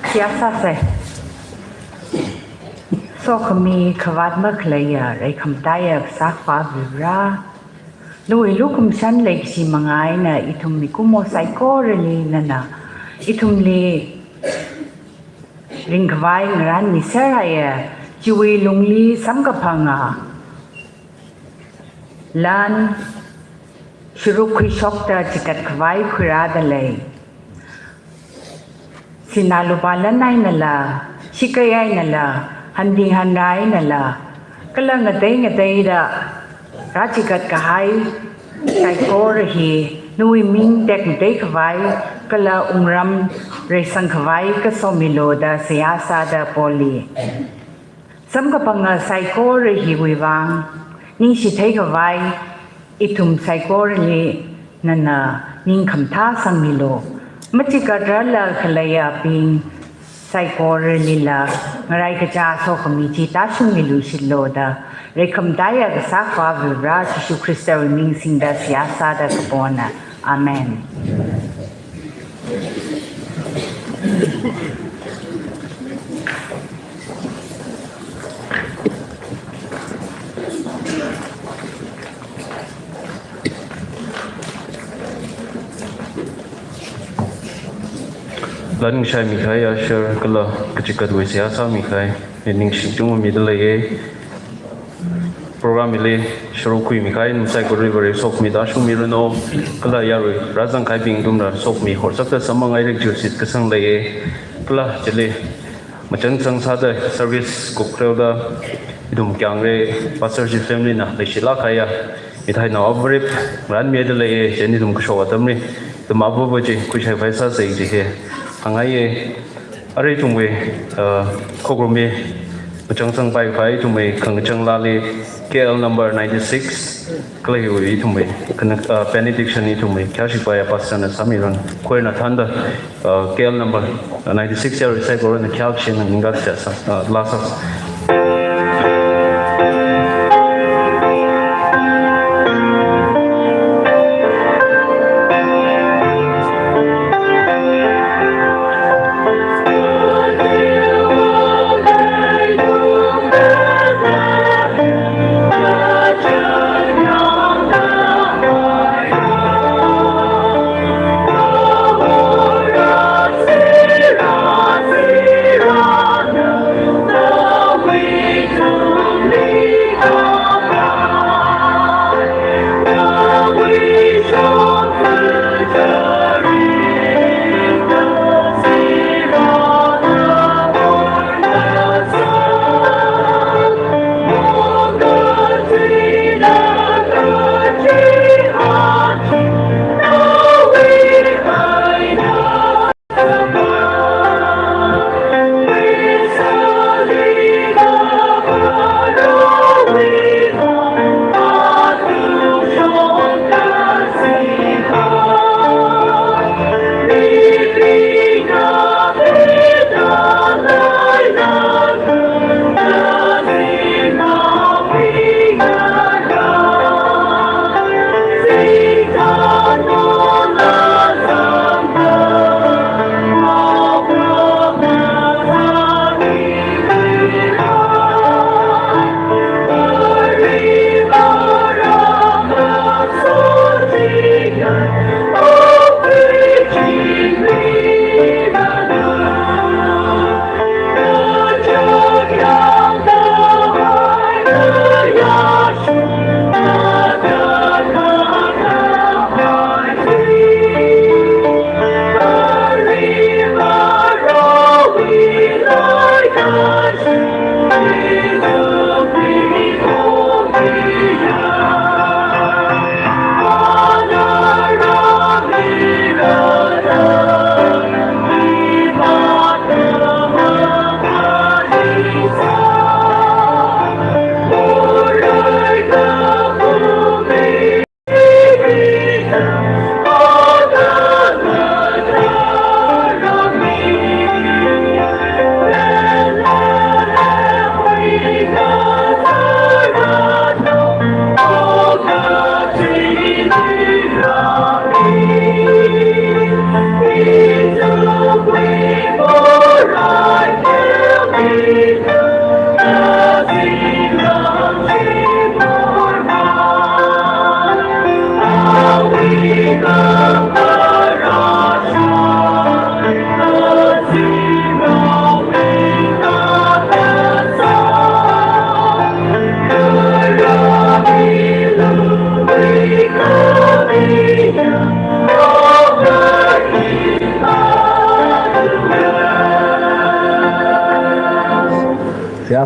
Seihā sāsa. Sokhami khavāt makhaleiya, reikhamatāiya Kasā Akhava Vare. Nawui lukhamashan leikashi manga eina ithum mikumo saikorali nana ithumli ringkhavai ngarānmiserhaiya, chiwui lungli samkaphanga lan sharuk khuishokta chikat khavai khuirāda lei. Sinā lupā lan einala, shikai einala, hanbing hanra einala, kala ngatei ngateida rāchikat kahai saikora hi nawui ming tekmatei khavai kala wungram reisang khavai kasomilu da seihā sāda poli. Samkaphanga saikora hiwui vang ningshi theikhavai ithum saikorali nana ningkhamathā sangmilu. Machikatrarla khaleiyabing saikoralila ngaraikacha sokhami chi tāshungmilu shitlu da, reikhamatāiya Kasā Akhava Vare Jishu Khristawui ming singda seihā sāda kapona. Amen. Lan ngashaimikahai usher kala kachikatwui seihā sāmikahai, ningshi chungmida leiye. Program hili sharuk khuimikahai ithum saikorali Vare sokhami tāshungmiranu, kala yarui rāzangkahaibing ithumla sokhami horsakta samphangngai, rik chiwui shitkasang leiye. Kala chili machansang sāda service kukreoda ithum Kyangre Pastor Chief family na leishilāk kahaiya mithai nao avarip ngarānmida leiye. Chieina ithum kashok atamli ithum avāva chi khuishai phai sāsa chi hi hāngngaiye. Arui ithumwui, uh, khokharumli machansang paikhavai ithumwui khangachang laali K L number ninety-six, kala hiwui ithumwui khana, uh, benediction ithumwui khayāshik paiya pastor na sāmiran. Choir na thānda, uh, K L number ninety-six yarui saikorana khayāshina ningkachā sā, uh, laa sā.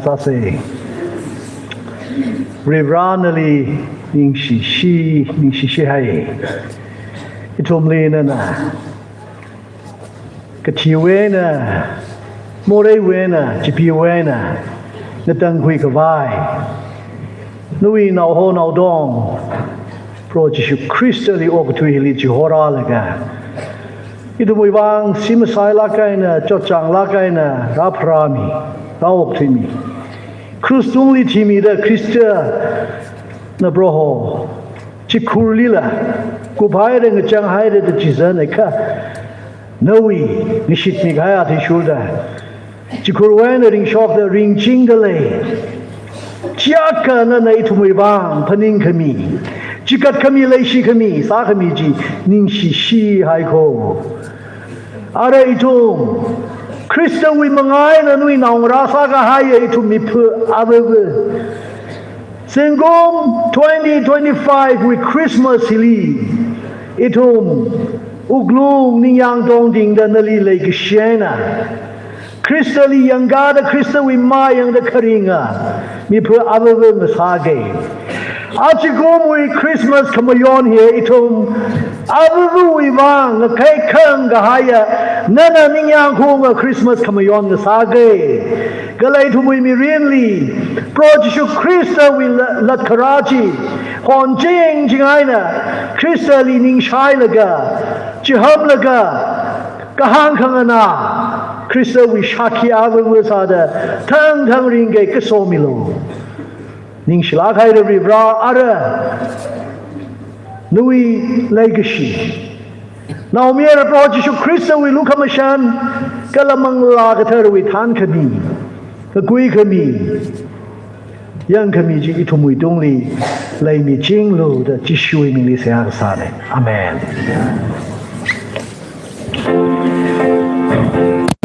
Sāsa. Varivarā nali ningshishi, ningshishi hai. Ithumli nana kathiwui eina, moreiwui eina, chipeewui eina ngatangkhui khavai, nawui naoho naodong Proho Jishu Khristali okathui hili chihorālaga, ithumwui vang shim masailāk eina, chotchānglāk eina rāpharāmi, rāokthuimi. Krush tungli thimida Khristana Proho chikhurlila kuphaira, ngachang haira da chizan eikha, nawui ngashitmi kahai athishurda, chikhurwui eina ringshokda, ringchingda lei. Chiyākha nana ithumwui vang phaningkhami, chikatkhami, leishikhami, sākhami chi ningshishi haiko. Ara ithum Khristawui manga eina nawui naongarā sākahaiya ithum mipha avava. Zingkum twenty twenty-five wui Christmas hili ithum wuklung ningyāng tongtingda nali leikashi eina, Khristali yangkāda, Khristawui mayangda kharinga mipha avava ngasāga. Achikumwui Christmas khamayon hi ithum avavawui vang ngakhai khangkahaiya, nana ningyāng khaunga Christmas khamayon ngasāga. Kala ithumwui mirinli Proho Jishu Khristawui la-, latkharā chi honching ching eina Khristali ningshailaga, chihamlaga, kahāng khanganā, Khristawui shākhi avava sāda thangthang ringkahai kaso milu. Ningshilāk haira Varivarā, ara nawui leikashi, Naomayara Proho Jishu Khristawui lukhamashan, kala Manglā Katharawui thānkhami, kakuikhami, yangkhami chi ithumwui tungli leimichinglu da Jishuwui mingli seihā kasāna. Amen.